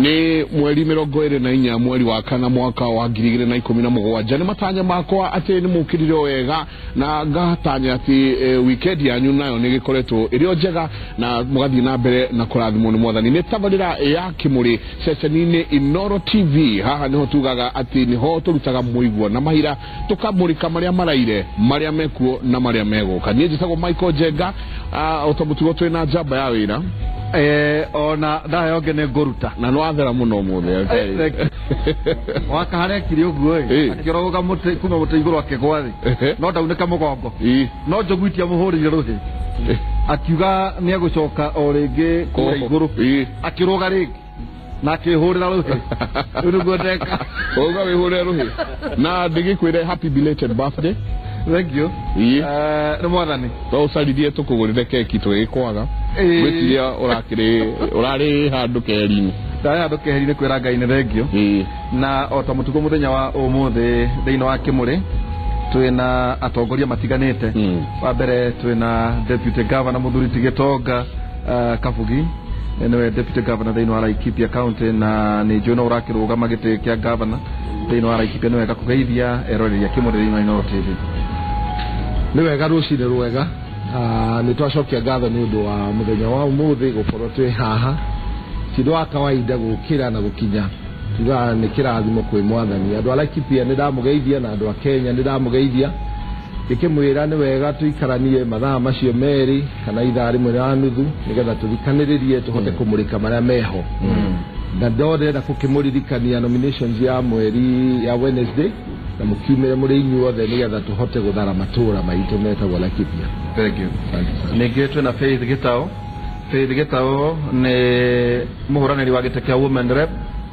Nĩ mweri 24 mweri wa kana mwaka wa 2017. Nĩ matanya makwa atĩ nĩ mũkĩrire wega na ngatanya atĩ weekend yanyu nayo nĩ gĩkoretwo ĩrĩ o njega na mũgathiĩ na mbere na kũrathimwo nĩ mwathani. Nĩ tabarĩra ya Kĩmũrĩ ceceni-inĩ Inooro TV. Haha nĩho tugaga atĩ nĩho tũrutaga mũigua na mahira, tũkamũrĩka marĩa maraire, marĩa mekuo na marĩa megũka. Niĩ njĩtagwo Michael Njenga, o ta mũtugo twĩ na njamba ya wĩra. Ona ndaheo ngĩ nĩ ngũruta. Na nĩ wathera mũno ũmũthĩ. Waka harĩa akire ũguo ĩ, akĩrogoga mũtĩ kuma mũtĩ igũrũ akĩgwa thĩ, no ndaunĩka mũgongo, no njogu itiamũhũrĩire rũhĩ, akiuga nĩ egũcoka o rĩngĩ kũrĩa igũrũ, akĩrũga rĩngĩ na akĩhũrĩra rũhĩ. Rĩu nĩguo ndeka. Ũga wĩhũrĩre rũhĩ. Na ndĩgĩkwĩre happy belated birthday. Thank you. Nĩ mwathani. To ũcaririe tũkũgũrĩre keki tũgĩkwaga. Gwĩciria ũrakĩrĩ ũrarĩ handũ keheri-inĩ. Ndarĩ handũ keheri-inĩ kwĩra Ngai nĩ thengio. Na o ta mũtugo mũthenya wa ũmũthĩ thĩinĩ wa Kĩmũrĩ twĩna atongoria matiganĩte. Wa mbere twĩna Deputy Governor Mũthuri ti Gĩtonga Kabugi, nĩwe Deputy Governor thĩinĩ wa Laikipia County, na nĩ njũĩ no ũrakĩrũgama gĩtĩ kĩa Governor thĩinĩ wa Laikipia. Nĩ wega kũgeithia eroreria Kĩmũrĩ thĩinĩ wa Inooro TV. Nĩ wega, rũcinĩ rwega. Nĩ twacokia ngatho nĩ ũndũ wa mũthenya wa ũmũthĩ gũkorwo twĩ haha. Ti ũndũ wa kawaida gũkĩra na gũkinya, tugaga nĩ kĩrathimo kwĩ mwathani. Andũ a Laikipia nĩ ndamũgeithia na andũ a Kenya nĩ ndamũgeithia, ngĩkĩmwĩra nĩ wega tũikaranie mathaa macio merĩ kana ithaa rĩmwe na nuthu nĩgetha tũthikanĩrĩrie tũhote kũmũrĩka marĩa meho. Na ndo ndĩrenda gũkĩmũririkania nominations ya mweri ya Wednesday, na mũkiumĩre mũrĩ inyuothe nĩgetha tũhote gũthara matũra maitũ metagwo Laikipia. Thank you. Ningĩ twĩna Faith Gĩtaũ. Faith Gĩtaũ nĩ mũhũranĩri wa gĩtĩ kĩa Women Rep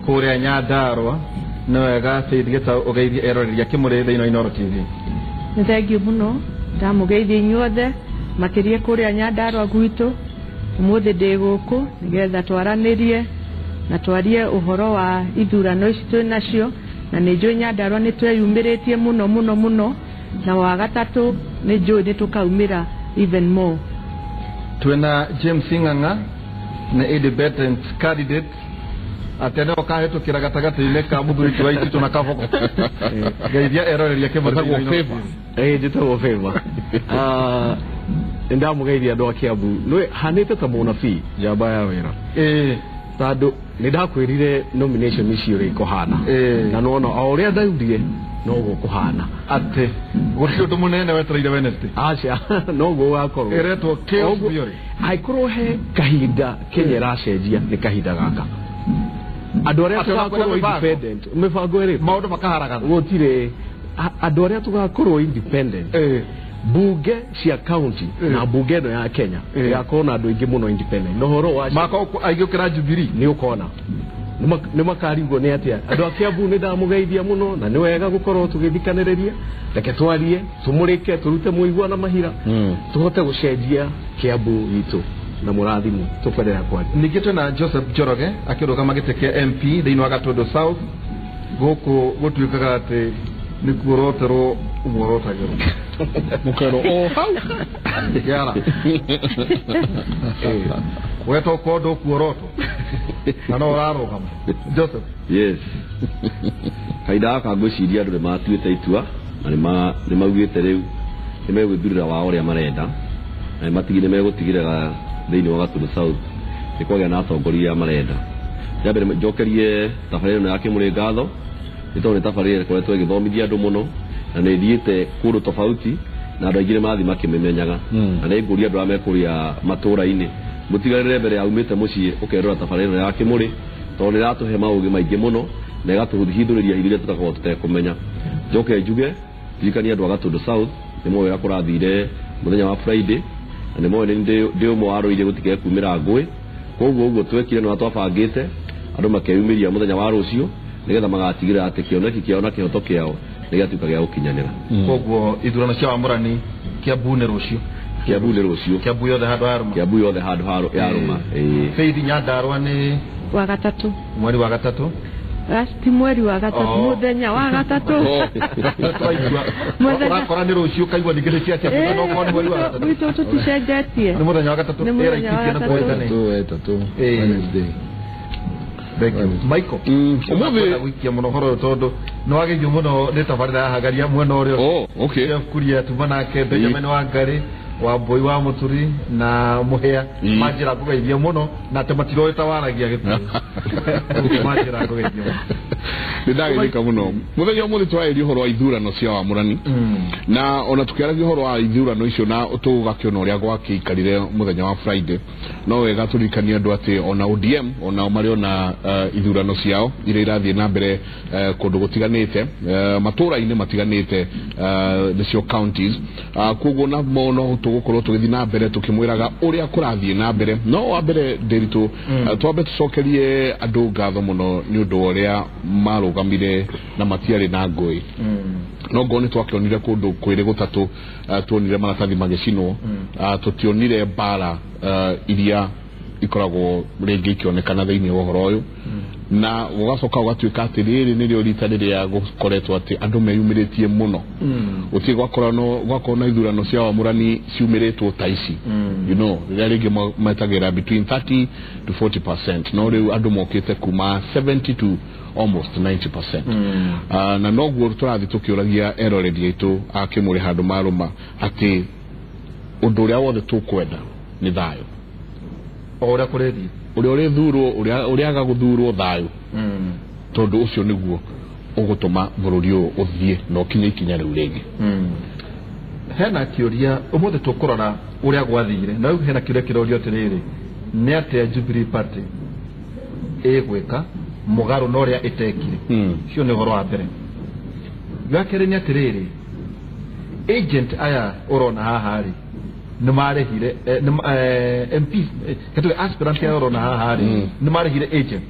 kũrĩa Nyandarua. Nĩ wega Faith Gĩtaũ ũgeithie eroreria Kĩmũrĩ thĩinĩ wa Inooro TV. Nĩ thengiũ mũno, ndamũgeithia inyuothe, makĩria kũrĩa Nyandarua gwitũ. Ũmũthĩ ndĩ gũkũ nĩgetha twaranĩrie na twarie ũhoro wa ithurano ici twĩ nacio, na nĩ njũĩ Nyandarua nĩ tweyumĩrĩtie mũno mũno mũno, na wa gatatũ nĩ njũĩ nĩ tũkaumĩra even more. Twĩna James Ng'ang'a, nĩ independent candidate, atĩ nĩwe ũkahĩtũkĩra gatagatĩ-inĩ ka mũthuri ti wa Ititũ na Kabogo. Geithia eroreria Kĩmũrĩ Wĩtagwo thĩinĩ wa Inooro Favor. TV. Njĩtagwo Favor. Nĩ ndamũgeithia andũ a Kiambu. Nĩ hanĩte ta mũnabii njamba ya wĩra, tondũ nĩ ndakwĩrire nomination icio ũrĩa ikũhana, na nona o ũrĩa ndaugire noguo kũhana. Atĩ gũtirĩ ũndũ mũnene wetereire Wednesday? Aca, noguo gũgakorwo. Ĩretwo chaos theory. Angĩkorwo he kahinda Kenya ĩracenjia, nĩ kahinda gaka andũ arĩa Atĩ ũrakwĩra tũgakorwo mĩbango? independent, mĩbango ĩrĩkũ? Maũndũ makaharagana. Gũtirĩ. Andũ arĩa tũgakorwo independent, bunge cia county na bunge ĩno ya Kenya ĩgakorwo na andũ aingĩ mũno independent, na ũhoro wa Makorwo aingĩ gũkĩra Jubilee. Nĩ ũkona nĩ makarigwo nĩ atĩa. Andũ a Kiambu nĩ ndamũgeithia mũno, na nĩ wega gũkorwo tũgĩthikanĩrĩria. Reke twarie, tũmũrĩke, tũrute mũigua na mahira, tũhote gũcenjia Kiambu gitũ, na mũrathimwo. Tũkwenderea kwaria. Ningĩ twĩna Joseph Njoroge akĩrũgama gĩtĩ kĩa MP thĩinĩ wa Gatũndũ South. Gũkũ gũtuĩkaga atĩ nĩ kuoroterwo muorotagĩrwo. Mũkerwo o hau. Yara wetwo kondo kuorotwo na no ũrarũgama, Joseph. Yes, kahinda gaka ngwĩciria andũ nĩ matuĩte itua na nĩ maugĩte rĩu nĩ megwĩthurĩra wao ũrĩa marenda, na nĩ megũtigĩrĩra thĩinĩ wa Gatũndũ South nĩ kwagĩa na atongoria marenda. Rĩa mbere njokerie tabarĩra ĩno ya Kĩmũrĩ ngatho, nĩ tondũ nĩ tabarĩra ĩkoretwo ĩgĩthomithia andũ mũno, na nĩ ĩthiĩte kũndũ tofauti na andũ aingĩ nĩ marathiĩ makĩmĩmenyaga. Na nĩ ngũria andũ arĩa me kũrĩa matũũra-inĩ mũtigarĩre mbere ya umĩte mũciĩ ũkerora tabarĩra ĩno ya Kĩmũrĩ, tondũ nĩ ĩratũhe maũgĩ maingĩ mũno na ĩgatũhithũrĩria hitho iria tũtakoragwo tũtekũmenya. Njoke njuge ndirikanie andũ a Gatũndũ South nĩ moĩ ũrĩa kũrathire mũthenya wa Friday, na nĩ moĩ nĩ ndĩ ũmwe warũire gũtikae kumĩra ngũĩ. Koguo ũguo twekire nĩ twabangĩte andũ makeyumĩria mũthenya wa rũciũ nĩgetha magatigĩrĩra atĩ kĩoneki kĩao na kĩhoto kĩao nĩ gĩatuĩka gĩa gũkinyanĩra. Koguo ithurano cia wamũrani Kiambu nĩ rũciũ? Kiambu nĩ rũciũ. Kiambu yothe handũ harũma? Kiambu yothe handũ yarũma, ĩĩ. Faith, Nyandarua nĩ Wa gatatũ. Mweri wa gatatũ? Ti mweri wa gatatũ. Oh. Mũthenya wa gatatũ. Tũraigua. Ũrakora nĩ rũciũ ũkaigua ningĩ nĩ cia Kiambu, no okorwo nĩ mweri wa gatatũ. Gwitũ tũticenjetie. Nĩ mũthenya wa gatatũ. Nĩ mũthenya wa Ĩra Laikipia na gatatũ. kũĩtane. Wetatũ, Wednesday. Thank you Michael. Umuthi gwikia muno horo tondu no wageithio muno ni tabarira ya hagaria mwena uria. Oh, okay. Jeff Kuria tuma nake Benjamin Wangari wa Mbui wa Muturi na Muhea manjira kugeithia muno na te matiroĩ ta waragia gĩkuũ manjira kugeithia nĩ ndageithĩka muno muthenya ũmũthĩ twarĩria ũhoro wa ithurano cia wamũrani na ona tũkĩaragia ũhoro wa ithurano icio na tũgakĩona ũrĩa gwakĩikarire mũthenya wa Friday no wega tũririkanie andũ atĩ ona ODM onao marĩ ona ithurano ciao iria irathiĩ na mbere kũndũ gũtiganĩte matũra-inĩ matiganĩte nĩcio counties koguo namo no tũgũkorwo tũgĩthiĩ na mbere tũkĩmwĩraga ũrĩa kũrathiĩ na mbere no wa mbere Ndiritu twambe tũcokerie andũ ngatho mũno nĩ ũndũ wa ũrĩa marũgamire na matiarĩ na ngũĩ no ngorwo nĩ twakĩonire kũndũ kwĩrĩ gũtatũ tuonire maratathi magĩcinwo tũtionire mbara iria ikoragwo rĩngĩ ikĩonekana thĩinĩ wa ũhoro ũyũ na gũgacoka gũgatuĩka atĩ rĩrĩ nĩrĩo rita rĩrĩa gũkoretwo atĩ andũ meyumĩrĩtie mũno gũtirĩ gwakorwo na ithurano cia wamũrani ciumĩrĩtwo ta ici you know rĩrĩa rĩngĩ metagĩra between 30 to 40% no rĩu andũ mokĩte kuma 70 to almost 90% na noguo tũrathiĩ tũkĩũragia eroreri aitũ a Kĩmũrĩ handũ marũma atĩ ũndũ ũrĩa wothe tũkwenda nĩ thayũ o ũrĩa kũrĩthiĩ ũrĩa ũrĩthurwo ũrĩa aga gũthurwo thayũ tondũ ũcio nĩguo ũgũtũma bũrũri ũyũ ũthiĩ na ũkinye ikinya rĩu rĩngĩ. Hena kĩũria ũmũthĩ tũkũrora ũrĩa gwathire na rĩu hena kĩũria kĩrorio atĩrĩrĩ nĩ atĩa Jubilee Party ĩgwĩka mũgarũ na ũrĩa ĩtekire ũcio nĩ ũhoro wa mbere. Wa kerĩ nĩ atĩrĩrĩ agent aya ũrona haha rĩ nĩ marĩhire MPs katuge aspirant aya ũrona haha rĩ nĩ marĩhire agent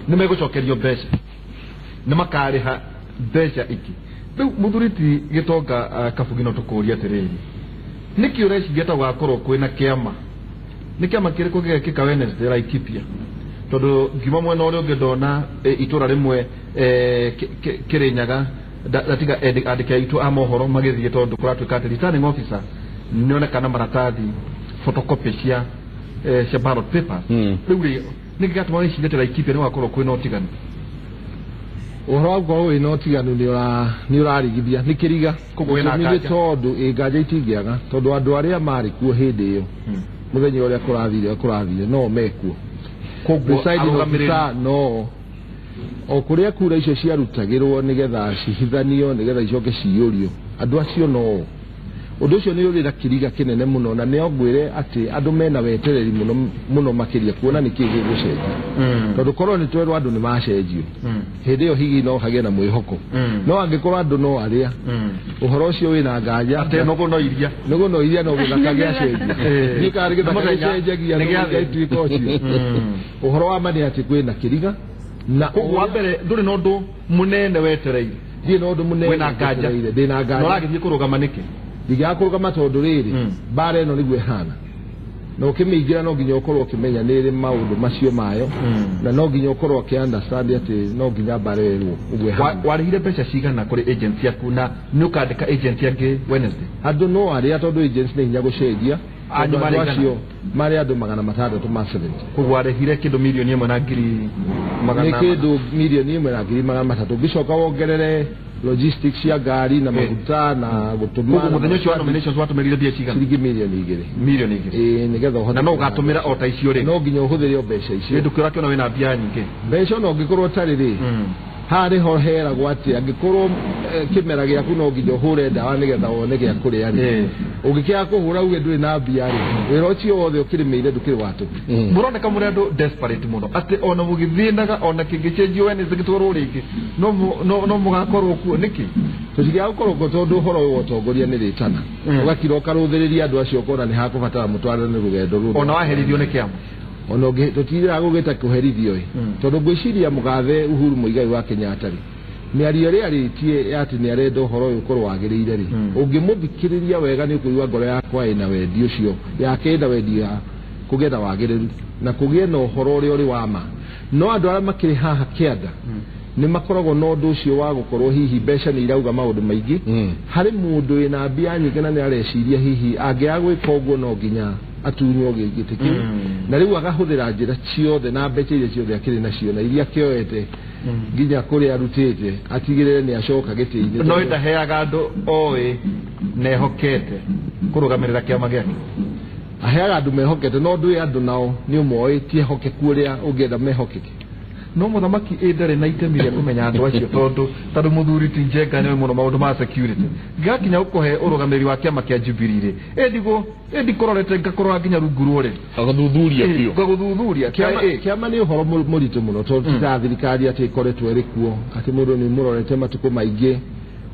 nĩ megũcokerio mbeca nĩ makarĩha mbeca ingĩ. Rĩu mũthuri ti Gĩtonga Kabugi no tũkũria atĩrĩrĩ nĩkĩ ũreciria ta gũgakorwo kwĩna kĩama nĩ kĩama kĩrĩkũ gĩgekĩka Wednesday Laikipia tondũ ngiuma mwena ũrĩa ũngĩ ndona itũra rĩmwe Kĩrĩnyaga ndatiga andĩki aitũ a mohoro magĩthiĩ tondũ kũratuĩka atĩ returning officer nĩonekana maratathi photocopy cia ballot papers. Rĩu rĩ nĩkĩ gĩatũma wĩcirie atĩ Laikipia nĩ gũgakorwo kwĩna ũtiganu? Ũhoro wa gũkorwo wĩna ũtiganu nĩ ũrarigithia nĩ kĩriga koguo wĩna nganja tondũ nganja itingĩaga tondũ andũ arĩa marĩ kuo hĩndĩ ĩyo mũthenya ũrĩa kũrathire no mekuo koguo arũgamĩrĩri no o kũrĩa kura icio ciarutagĩrwo nĩgetha cihithanio nĩgetha icoke ciyũrio andũ acio no ũndũ ũcio nĩ ũrĩ na kĩriga kĩnene mũno na nĩ ngwĩre atĩ andũ mena wetereri mũno mũno makĩria kuona nĩ kĩĩ gĩgũcenjia tondũ korwo nĩ twerwo andũ nĩ macenjio hĩndĩ ĩyo hihi no hagĩe na mwĩhoko no angĩkorwo andũ no arĩa ũhoro ũcio wĩna nganja atĩ nũgũ no iria nũgũ no iria no gĩthaka gĩacenjia niĩ karĩ gĩthaka gĩcenjagia no gĩtuĩka ũcio ũhoro wa ma nĩ atĩ kwĩna kĩriga na koguo wa mbere ndũrĩ na ũndũ mũnene wetereire ndirĩ na ũndũ mũnene wĩna nganja ndĩna nganja na ũragĩthiĩ kũrũgama nĩkĩ ndingĩaga kũrũgama tondũ rĩrĩ mbara ĩno nĩguo ĩhana na ũkĩmĩingĩra no nginya ũkorwo ũkĩmenya nĩ ĩrĩ maũndũ macio mayo na no nginya ũkorwo ũkĩ understand atĩ no nginya mbara ĩrwo ũguo ĩhana. Warĩhire mbeca cigana kũrĩ agent yaku na nĩ ũkandĩka agent angĩ Wednesday? Andũ no arĩa tondũ agents nĩ hinya gũcenjia Anyu marĩ acio marĩ andũ 670 koguo warĩhire kĩndũ 1,100,000 na ngiri nĩ kĩndũ 1,300,000 ũngĩcoka wongerere logistics cia ngari na maguta na gũtũma koguo mũthenya ũcio wa nominations watũmĩrire mbia cigana? Ciringi 2 million. 2 million. Ĩĩ nĩgetha ũhote na no ũgatũmĩra o ta icio rĩ no nginya ũhũthĩre o mbeca icio kĩndũ kĩrĩa ũrakĩona wĩna mbia nyingĩ mbeca ona ũngĩkorwo ũtarĩ rĩ haha nĩho heragwo atĩ angĩkorwo kĩmera gĩaku no nginya ũhũre ndawa nĩgetha wone gĩa kũrĩa rĩ ũngĩkĩaga kũhũra uge ndũrĩ na mbia rĩ wĩra ũcio wothe ũkĩrĩmĩire ndũkĩrĩ wa tũhũ. Mũroneka mũrĩ andũ desperate mũno atĩ ona mũgĩthĩnaga ona kĩngĩcenjio Wednesday gĩtwarwo rĩngĩ no mũgakorwo kuo nĩkĩ? Tũtingĩaga gũkorwo kuo tondũ ũhoro ũyũ wa ũtongoria nĩ rĩtana ũgakira ũkarũthĩrĩria andũ acio ũkona nĩ hakũbatara mũtwarane rũgendo rũrũ ona waherithio nĩ kĩama ona tũtirĩraga gũgĩta kũherithio ĩ tondũ ngwĩciria mũgathe Uhuru Muigai wa Kenyatta rĩ mĩario ĩrĩa arĩtie ya atĩ nĩ arenda ũhoro ũyũ ũkorwo wagĩrĩire rĩ ũngĩmũthikĩrĩria wega nĩ ũkũigua ngoro yakwa ĩna wendi ũcio yake ĩna wendi wa kũgĩa na wagĩrĩru na kũgĩe na ũhoro ũrĩa ũrĩ wa ma no andũ arĩa makĩrĩ haha kĩanda nĩ makoragwo na ũndũ ũcio wa gũkorwo hihi mbeca nĩ irauga maũndũ maingĩ harĩ mũndũ wĩna mbia nyingĩ na nĩ areciria hihi angĩaga gwĩka ũguo no nginya atunywo gĩtĩ kĩu na rĩu agahũthĩra njĩra ciothe na mbeca iria ciothe akĩrĩ nacio na iria akĩoete nginya kũrĩa arutĩte atigĩrĩre nĩ acoka gĩtĩ-inĩ. No ndaheaga andũ oĩ nehokete kũrũgamĩrĩra kĩama gĩake. Aheaga andũ mehokete no ndũĩ andũ nao nĩ ũmoĩ ti ehokeku ũrĩa ũngĩenda mehokeke. No mũthamaki ĩ ndarĩ na itemi rĩa kũmenya andũ acio tondũ mũthuri ti Njenga nĩoĩ mũno maũndũ ma security. Ngakinya gũkũhe ũrũgamĩrĩri wa kĩama kĩa Jubilee rĩ, ĩ ndikũrorete ngakũrora nginya rungu rũrĩ. Agũthuthuria biũ. Ngagũthuthuria. Kĩama nĩ ũhoro mũritũ mũno tondũ ti ta thirikari atĩ ĩkoretwo ĩrĩ kuo atĩ mũndũ nĩ mũrorete matukũ maingĩ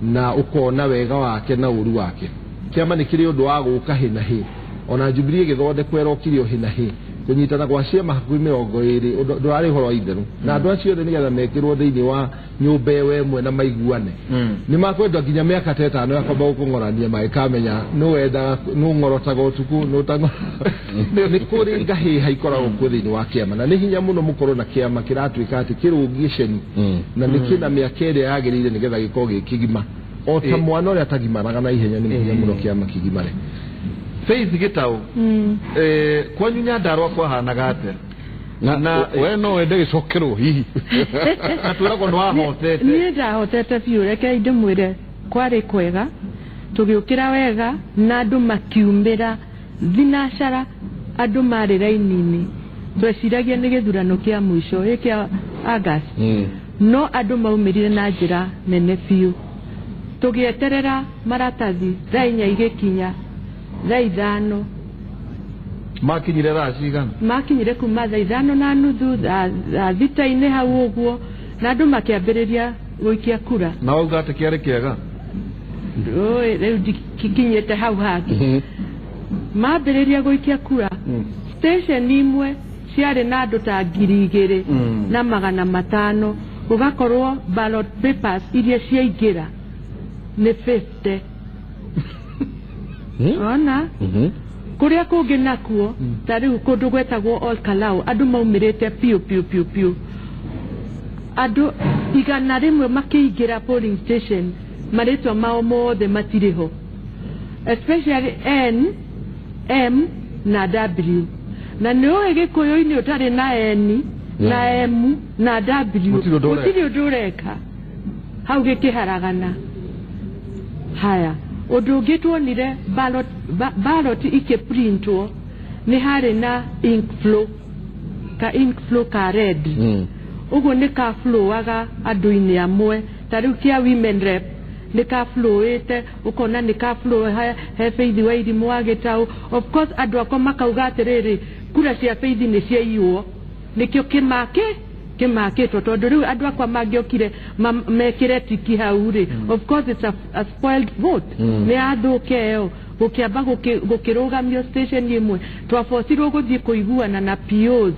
na ũkona wega wake na ũru wake. Kĩama nĩ kĩrĩ ũndũ wa gũka hĩ na hĩ. Ona Jubilee ĩgĩthondekwo ĩrokire o hĩ na hĩ. Kũnyitana gwa ciama hakuhĩ 20 ndũrarĩ ũhoro wa itherũ na andũ acio othe nĩgetha mekĩrwo thĩinĩ wa nyũmba ĩyo ĩmwe na maiguane nĩ makwenda nginya mĩaka ta ĩtano ya kwamba gũkũng'orania magĩkamenya nũ wendaga nũ ng'orotaga ũtukũ nũ nĩ kũrĩ ngahĩha ikoragwo kuo thĩinĩ wa kĩama na nĩ hinya mũno mũkorwo na kĩama kĩratuĩka atĩ kĩrũngie ceni na nĩ kĩna mĩaka ĩrĩa yagĩrĩire nĩgetha gĩkorwo gĩ kĩgima o ta mwana ũrĩa atagimaraga na ihenya nĩ hinya mũno kĩama kĩgimare. Faith Gitau, kwanyu Nyandarua kwahanaga atĩa? Na we no wende gĩcokerwo hihi. Na twĩragwo nĩ wahotete. Niĩ ndahotete biũ, reke ndĩmwĩre kwarĩ kwega, tũgĩũkĩra wega na andũ makiumĩra thinacara, andũ marĩ raini-inĩ. Tweciragia nĩ gĩthurano kĩa mũico ĩ kĩa August, no andũ maumĩrire na njĩra nene biũ. Tũgĩeterera maratathi thaa inya igĩkinya, thaa ithano. Makinyire thaa cigana? Makinyire kuma thaa 5:30 thaa 6 hau ũguo, na andũ makĩambĩrĩria gũikia kura. Na wauga atĩ kĩarĩ kĩega? Rĩu ndikinyĩte hau hangĩ. Mambĩrĩria gũikia kura, station imwe ciarĩ na andũ ta 2,500, gũgakorwo ballot papers iria ciaingĩra nĩ 50. Ona kuria kũngĩ nakuo ta rĩu kũndũ gwetagwo Ol Kalou andũ maumĩrĩte piũ piũ piũ piũ, andũ 100 makĩingĩra polling station marĩtwa mao mothe matirĩ ho, especially N, M na W. Na nĩ ũĩ Gĩkũyũ-inĩ ũtarĩ na N na M na W gũtirĩ ũndũ ũreka hau gĩkĩharagana. Haya, ũndũ ũngĩ tuonire ballot ikĩprintwo nĩ harĩ na ink flow, ka ink flow ka red. Ũguo nĩ ka flowaga andũ-inĩ amwe, ta rĩu kĩa women rep nĩ ka flowĩte, ũkona nĩ ka flow he Faith wa Irimũ wa Gĩtaũ. Of course andũ akwa makauga atĩrĩrĩ, kura cia Faith nĩ ciaiywo, nĩkĩo kĩmakĩtwo, tondũ rĩu andũ akwa mangĩokire mekĩre tiki hau rĩ, of course it's a spoiled vote, nĩ yathũke ĩyo. Gũkĩamba gũkĩrũgamio station ĩmwe, twabocirwo gũthiĩ kũiguana na POs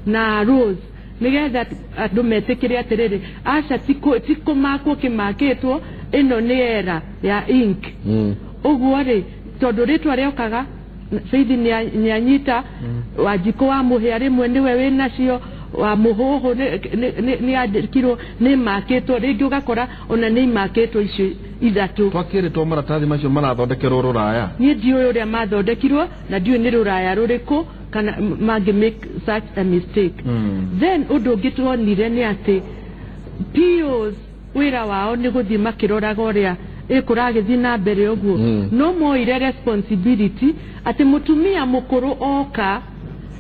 na Rose nĩgetha andũ metĩkĩre atĩrĩrĩ, aca ti kũmakwo kĩmakĩtwo, ĩno nĩ era ya ink. Ũguo rĩ, tondũ rĩtwa rĩokaga Faith nĩ anyita, Wanjikũ wa Mũhĩa rĩmwe nĩwe wĩnacio, wa Mũhũhũ nĩ andĩkirwo nĩ makĩtwo, rĩngĩ ũgakora ona nĩ imakĩtwo icio ithatũ. Twakĩrĩtwo maratathi macio marathondekerwo rũraya. Niĩ ndiũĩ ũrĩa mathondekirwo na ndiũĩ nĩ rũraya rũrĩkũ kana mangĩ make such a mistake. Then ũndũ ũngĩ tuonire nĩ atĩ POs wĩra wao nĩ gũthiĩ makĩroraga ũrĩa ĩkũragĩthiĩ na mbere ũguo, no moire responsibility atĩ mũtumia mũkũrũ oka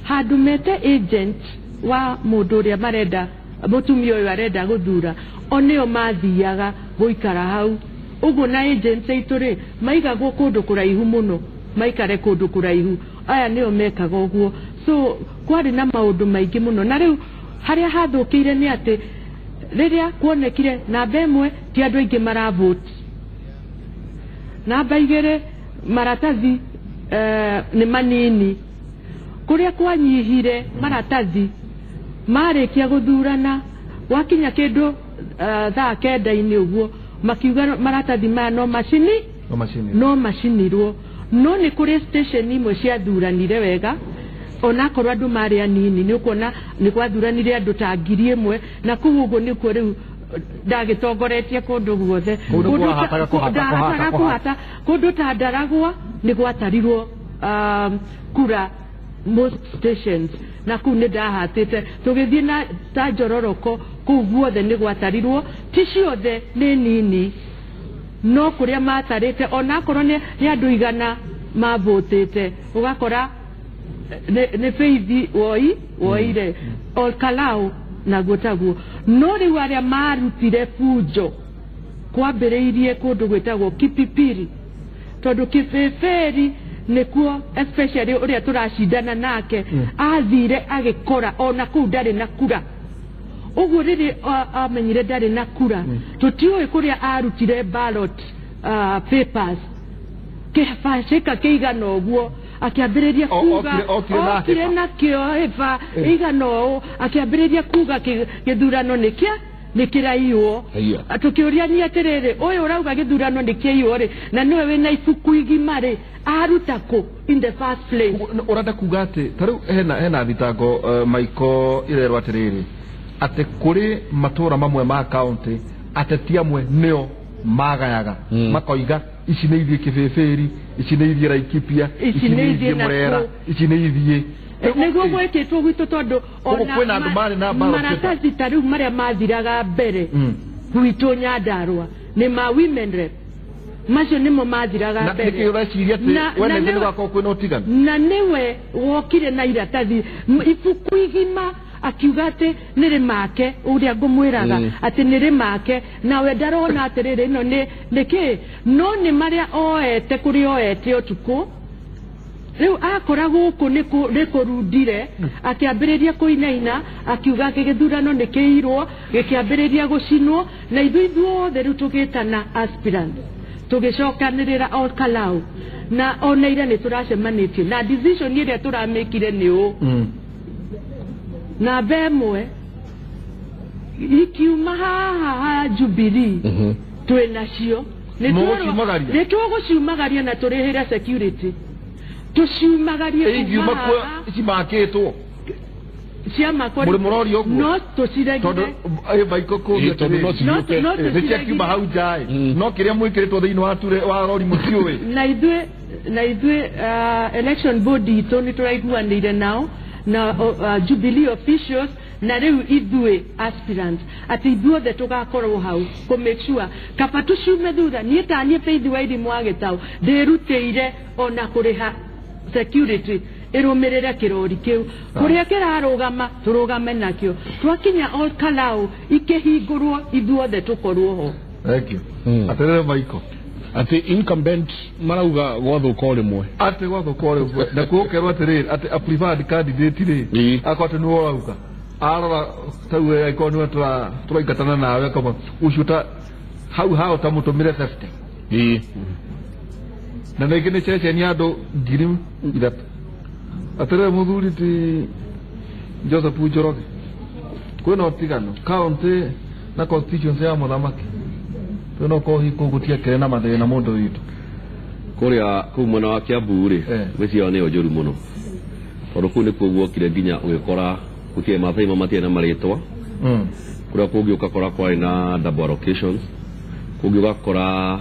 handũ mete agent wa mũndũ ũrĩa marenda, mũtumia ũyũ arenda gũthura, o nĩo mathiaga gũikara hau ũguo. Na agents aitũ rĩ maigagwo kũndũ kũraihu mũno, maikare kũndũ kũraihu, aya nĩo mekaga ũguo. So kwarĩ na maũndũ maingĩ mũno, na rĩu harĩa hathũkĩire nĩ atĩ rĩrĩa kuonekire namba ĩmwe ti andũ aingĩ maravote, namba 2 maratathi nĩ manini, kũrĩa kwanyihire maratathi marĩkia gũthurana gwakinya kĩndũ thaa 9 ũguo makiuga maratathi maya no macini no macinirwo. No nĩ kũrĩ station imwe ciathuranire wega, onakorwo andũ marĩ anini, nĩ ũkuona nĩ gwathuranire andũ ta 1,000, na kũu ũguo nĩkuo rĩu ndagĩtongoretie kũndũ guothe, kũndũ ta Ndaragwa nĩ gwatarirwo kura most stations na kũu nĩ ndahatĩte tũgĩthiĩ na ta njororoko kũu guothe nĩ gwatarirwo ti ciothe nĩ nini no kũrĩa matarĩte onakorwo nĩ andũ igana mavotĩte ũgakora nĩ Faith woire Olkalau naguo taguo no rĩu arĩa marutire bunjo kwambĩrĩirie kũndũ gwĩtagwo Kipipiri tondũ Kibibiri nĩkuo especially ũrĩa tũracindana nake athire agĩkora ona kũu ndarĩ na kura ũguo rĩrĩ amenyire ndarĩ na kura tũtiũĩ kũrĩa arutire ballot papers kĩbacĩka kĩigana ũguo akĩambĩrĩria kuga okire nakĩo hĩba ĩigana ũũ akĩambĩrĩria kuga gĩthurano nĩkĩa nĩkĩraiywo tũkĩũriania atĩrĩrĩ ũyũ ũrauga gĩthurano nĩkĩaiywo rĩ na nĩwe wĩna ibuku igima rĩ aruta kũ in the first place ũrenda kuga atĩ ta rĩu hena thitango Michael irerwo atĩrĩrĩ atĩ kũrĩ matũra mamwe ma county ateti amwe nĩo magayaga makoiga ici nĩ ithuĩ Kibibiri ici nĩ ithuĩ Laikipia ici nĩ ithuĩ Murera ici nĩ ithuĩ nĩguo gwĩkĩtwo gwitũ tondũ ona maratathi ta rĩu marĩa mathiraga mbere gwitũ Nyandarua nĩ ma women rep macio nĩmo mathiraga mbere nĩkĩ ũreciria atĩ we nĩ gwakorwo kwĩna ũtiganu na nĩwe wokire na iratathi ibuku igima akiuga atĩ nĩ rĩmake ũrĩa ngũmwĩraga atĩ nĩ rĩmake nawe ndarona atĩrĩrĩ ĩno nĩ nĩkĩ no nĩ marĩa oete kũrĩa oete ũtukũ rĩu akora gũkũ nĩ kũrundire akĩambĩrĩria kũinaina akiuga atĩ gĩthurano nĩ kĩirwo gĩkĩambĩrĩria gũcinwo na ithuĩ ithuothe rĩu tũgĩtana aspirants tũgĩcokanĩrĩra Olkalau na ona ira nĩ tũracemanĩtie na decision ĩrĩa tũramĩkire nĩ ũũ namba ĩmwe ikiuma haha ha Jubilee twĩ nacio nĩ tũgũciumagaria na tũrĩhĩre security tũciumagarie ingiuma kuo cimakĩtwo ciamakwo mũrĩ mũroria ũguo no tũciregire tondũ Michael kũũria atĩrĩrĩ nĩ ciakiuma hau nja ĩ no kĩrĩa mwĩkĩrĩtwo thĩinĩ wa ture wa rori mũtiũĩ na ithuĩ election board itũ nĩ tũraiguanĩire nao na Jubilee officials na rĩu ithuĩ aspirants atĩ ithuothe tũgakorwo hau kũ make sure kaba tũciume thutha niĩ ta niĩ Faith Wairimu wa Gĩtaũ ndĩrutĩire ona kũrĩha security ĩrũmĩrĩre kĩrori kĩu kũrĩa kĩrarũgama tũrũgame nakĩo twakinya Olkalau ikĩhingũrwo ithuothe tũkorwo ho. Thank you. Atĩrĩrĩ Michael atĩ incumbent marauga gwathũka o rĩmwe atĩ gwathũka o rĩmwe na kuo ũkerwo atĩrĩrĩ atĩ a preferred candidate rĩ akorwo atĩ nĩwe ũrauga arora tau angĩkorwo nĩwe tũraingatana nawe akauga ũcio ta hau hao ta mũtũmĩre 50 na rĩngĩ nĩ ceceni ya andũ 3,000 atĩrĩrĩ mũthuri ti Joseph Njoroge kwĩna ũtigano county na constituency ya mũthamaki twĩna ũkorwo hihi kũu gũtiakĩrĩ na mathĩna mũndũ witũ kũrĩa kũu mwena wa Kiambu rĩ gwĩciria nĩyo njũru mũno tondũ kũu nĩkuo guokire nginya ũgĩkora gũtirĩ Maathai matirĩ na marĩtwa kũrĩa kũngĩ ũgakora kwarĩ na double allocations kũngĩ ũgakora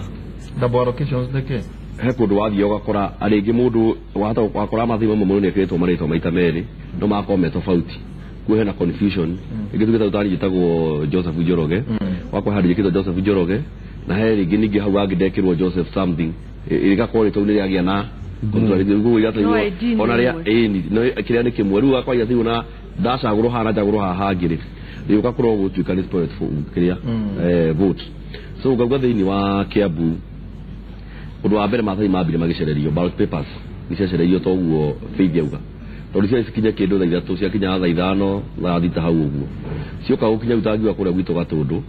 double allocations nĩkĩ he kũndũ wathiĩ ũgakora rĩngĩ mũndũ wakora Maathai mamwe mũndũ nĩekĩrĩtwo marĩtwa maita merĩ no magakorwo me tofauti kuo hena confusion rĩngĩ tuge ta njĩtagwo Joseph Njoroge wakwa handũ njĩkĩtwo Joseph Njoroge na he rĩngĩ ningĩ hau hangĩ ndekĩrwo Joseph something ĩgakorwo rĩtwa nĩ rĩagĩa na ona rĩa ĩni kĩrĩa nĩ kĩmwe rĩu wakwa irathirwo na ndacagũrwo haha na njagũrwo haha hangĩ rĩ rĩu ũgakorwo gũtuĩka nĩ spoiled kĩrĩa vote so ũngauga thĩinĩ wa Kiambu ũndũ wa mbere Maathai mambire magĩcererio ballot papers nĩ ciacererio toguo Faith auga tondũ ciarĩ cikinye kĩndũ thaa 3 ciakinya thaa 5 thaa 6 hau ũguo cioka gũkinya rĩu tangiuga kũrĩa gwitũ Gatũndũ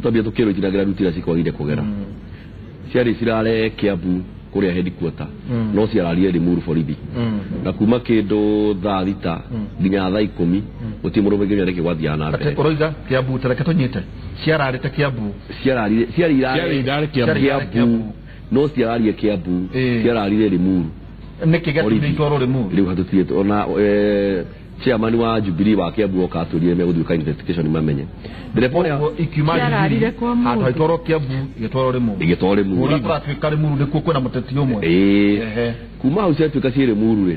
twambia tũkĩrwo itinagera ruti iria cikwagĩrĩire kũgera ciarĩ cirare Kiambu kũrĩa headquarter no ciararire Limuru borithi na kuma kĩndũ thaa 6 nginya thaa 10 gũtirĩ mũndũ ũngĩmenya nĩkĩ gwathiaga na mbere ũroiga Kiambu ta reke tũnyite ciararĩte Kiambu ciararire Kiambu no ciararie Kiambu ciararire Limuru nĩkĩ gĩatũmire itwarwo Limuru rĩu hatũtirĩ ona Chairman wa Jubilee wa Kiambu oka atũrire megũthiĩ investigation mamenye. Ndereba ũrĩa ikiuma Ciararire kwa mũndũ. handũ haitwarwo Kiambu igĩtwarwo Limuru. Igĩtwarwo Limuru. Ũrĩa kũratuĩka Limuru nĩkuo kwĩna mũteti ũmwe. Ĩĩ. Kuma hau ciatuĩka ciĩ Limuru rĩ,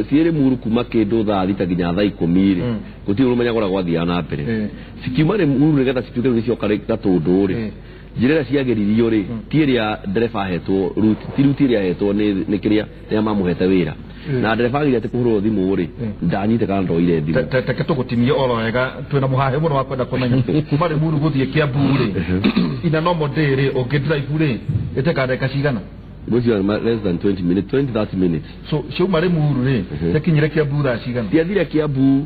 ciĩ Limuru kuma kĩndũ thaa 6 nginya thaa 10 rĩ, gũtirĩ ũmenyaga ũrĩa gwathiaga na mbere. Cikiuma Limuru nĩgetha cituĩke rĩu nĩcioka Gatũndũ rĩ, njĩra ĩrĩa ciageririo rĩ, ti ĩrĩa ndereba ahetwo route, ti route ĩrĩa ahetwo nĩ kĩrĩa rĩrĩa mamũhete wĩra. Na ndereba ageria atĩ kũhũrwo thimũ rĩ, ndanyite kana ndoire thimũ. Teke tũgũtinie oro wega, twĩna mũhahĩ mũno wa kwenda kũmenya kuma Limuru gũthiĩ Kiambu rĩ, ina normal day rĩ, ũngĩ drive rĩ, ĩtekaga ndagĩka cigana? Ngwĩciria less than 20 minutes, 20-30 minutes. So ciauma Limuru rĩ, ciakinyire Kiambu thaa cigana? Ciathire Kiambu,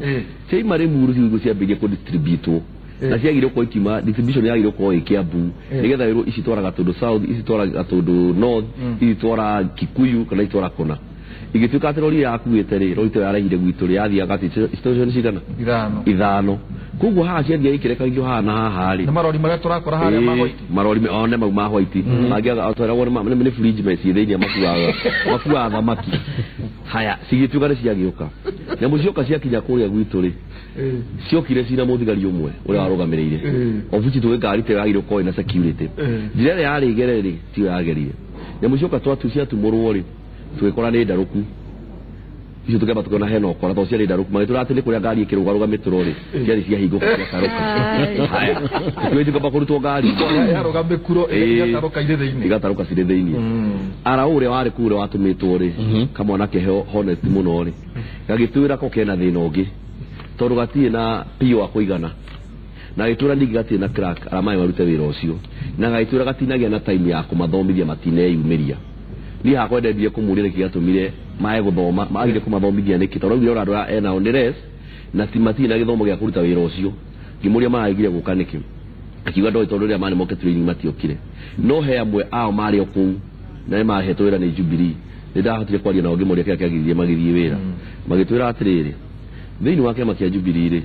ciauma Limuru ciũguo ciambĩrĩrie kũdistributwo. Na ciagĩrĩirwo gũkorwo ikiuma, distribution yagĩrĩirwo gũkorwo ĩ Kiambu, nĩgetha wĩrwo ici twara Gatũndũ South, ici twara Gatũndũ North, ici twara Kikuyu kana ici twara kũna. Igĩtuĩka atĩ rori ĩrĩa yakuĩte rĩ, rori ĩyo yarehire gwitũ rĩ, yathiaga atĩ station cigana? Ithano. Koguo haha ciathiaga ikĩrekagio haha na haha rĩ. Nĩ marori marĩa tũrakora harĩa ma white. Marori one mau ma white. Mangĩaga tweragwo nĩ fridge meci thĩinĩ makuaga thamaki. Haya, cigĩtuĩka nĩ ciagĩũka. Nyamũ cioka ciakinya kũrĩa gwitũ rĩ, ciokire cina mũthigari ũmwe ũrĩa warũgamĩrĩire. Obici tũgĩ ngari ta yagĩrĩirwo gũkorwo ĩna security. Njĩra ĩrĩa yarĩ igere rĩ, tiyo yagerire. Nyamũ cioka ciatumũrwo rĩ, tũgĩkora nĩ ndarũku. Icio tũkĩamba tũkĩona hena ũkora tondũ ciarĩ ndarũku. Magĩtwĩra atĩ nĩ kũrĩa ngari ĩkĩrũgarũga mĩtũro rĩ, ciarĩ ciahingũka ciatarũka. Haya, tũgĩtuĩka kũrutwo ngari. Yarũga mĩkuro igatarũka irĩ thĩinĩ. Igatarũka cirĩ thĩinĩ. Ara ũrĩa warĩ kũu ũrĩa watũmĩtwo rĩ, kamwana ke honest mũno rĩ, gagĩtwĩra ko kena thĩna ũngĩ tondũ gatirĩ na PO wa kũigana. Na gagĩtwĩra ningĩ gatirĩ na clerk arĩa maĩ marute wĩra ũcio. Na gagĩtwĩra gatinagĩa na time ya kũmathomithia matineyumĩria. Niĩ hakwa ndendire kũmũria nĩkĩ gĩatũmire mae gũthoma, magire kũmathomithia nĩkĩ, tondũ augire ona andũ aya enao nĩ less, na ti matirĩ na gĩthomo gĩa kũruta wĩra ũcio. Ngĩmũria maragire gũka nĩkĩ, akiuga ndoĩ tondũ rĩrĩa marĩ moke training matiokire. No he amwe ao marĩ o kũu na nĩ mahetwo wĩra nĩ Jubilee. Nĩ ndahotire kwaria nao ngĩmoria kĩrĩa kĩagiririe magĩthiĩ wĩra. Magĩtwĩra atĩrĩrĩ, thĩinĩ wa kĩama kĩa Jubilee rĩ,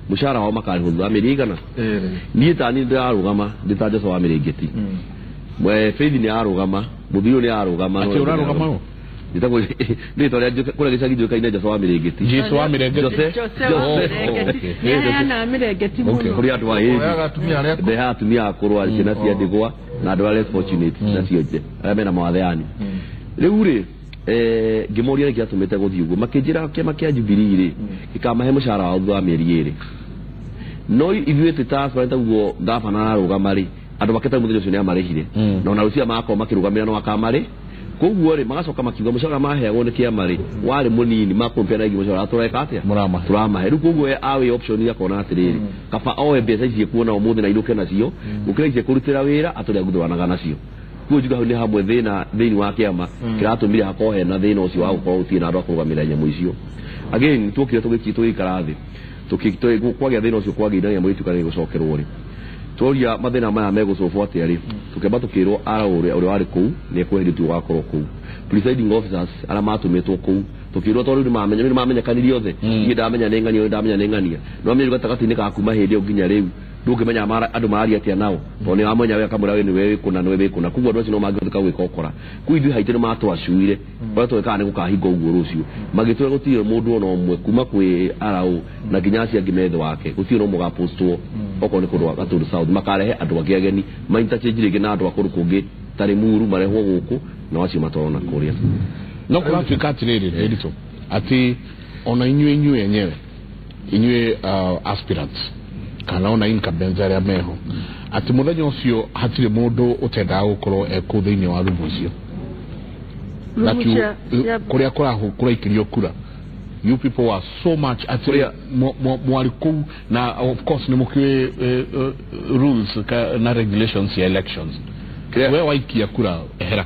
mũcara wao makarĩhwo thutha wa mĩeri ĩigana? Niĩ ta niĩ ndĩrarũgama ndĩ ta Joshua wa Mĩrĩngĩti. Faith nĩ ararũgama, mũthuri ũyũ nĩ ararũgama. Atĩ ũrarũgama ũ? Njĩtagwo rĩtwa rĩa kũrĩa gĩcagi njũĩkaine Joshua wa Mĩrĩngĩti. Jesu wa Mĩrĩngĩti. Jose wa Mĩrĩngĩti. Nĩ aheanaga Mĩrĩngĩti mũno. Kũrĩ andũ a age. Oyaga atumia arĩa Ndehaga atumia akũrũ, ciana cia ndigwa na andũ arĩa less fortunate na cionje arĩa mena mawathe yani. Rĩu rĩ, ngĩmoria nĩkĩ gĩatũmĩte gũthiĩ ũguo, makĩnjĩra kĩama kĩa Jubilee rĩ, gĩkamahe mũcara wao thutha wa mĩeri 2. No ithuĩ twĩ ta aspirant ũguo gavana ararũgama rĩ, andũ makĩte mũthenya ũcio nĩamarĩhire. Na ona rũciũ magakorwo makĩrũgamĩra no akamarĩ. Koguo rĩ, magacoka makiuga mũcara maheagwo nĩ kĩama rĩ, warĩ mũnini, makũmpea na ingĩ mũcara tũreka atĩa? Tũramahe. Rĩu koguo awe option akona atĩrĩrĩ, kaba oe mbeca ici ekuona ũmũthĩ na inũke nacio, gũkĩra ici ekũrutĩra wĩra atũrĩa gũthuranaga nacio. Koguo njuga hau nĩ hamwe thĩna thĩinĩ wa kĩama kĩratũmire hakorwo hena thĩna ũcio wa gũkorwo gũtirĩ na andũ a kũrũgamĩrĩra nyamũ icio. Again, tuokire tũgĩikara thĩ, kwagĩa thĩna ũcio kwagĩire na nyamũ ituĩka nĩ gũcokerwo rĩ, tworia mathĩna maya megũcobwo atĩa rĩ, tũkĩamba tũkĩrwo ara ũrĩa warĩ kũu nĩ ekweherio tu ũgakorwo kũu. Presiding officers arĩa matũmĩtwo kũu tũkĩrwo tondũ rĩu nĩmamenyekanire othe. Niĩ ndamenya nĩ ng'ania, ndamenya nĩ ng'ania. No amenye gatagatĩ-inĩ ka kuma hĩndĩ ĩyo nginya rĩu ndũngĩmenya andũ mararia atĩa nao, tondũ nĩ wamenya we akamwĩra we nĩwe wĩ kũna, nĩwe wĩ kũna. Koguo andũ acio no mangĩhota gwĩka ũkora. Koguo ithuĩ haitũ nĩmatwacuire, ũrĩa twekaga nĩ gũkahinga ũguo rũciũ. Magĩtwĩra gũtirĩ mũndũ ona ũmwe kuma kwĩ RO na nginya acio angĩ me thĩ wake, gũtirĩ na ũmwe ũgapostwo okorwo nĩ kũndũ Gatũndũ South. Makarehe andũ angĩ ageni, ma interchange rĩngĩ na andũ a kũndũ kũngĩ ta Limuru marehwo gũkũ, na acio matwarwo na kũrĩa. No kũratuĩka atĩrĩrĩ, Ndiritu, atĩ ona inyuĩ enyewe, inyuĩ aspirants kana ona incumbents arĩa meho, atĩ mũthenya ũcio hatirĩ mũndũ ũtendaga gũkorwo e kũu thĩinĩ wa rumu icio. Kũrĩa kũraikĩrio kura. You people were so much atĩ mwarĩ kũu, na of course nĩ mũkĩũĩ rules na regulations ya elections. We waikia kura ehera.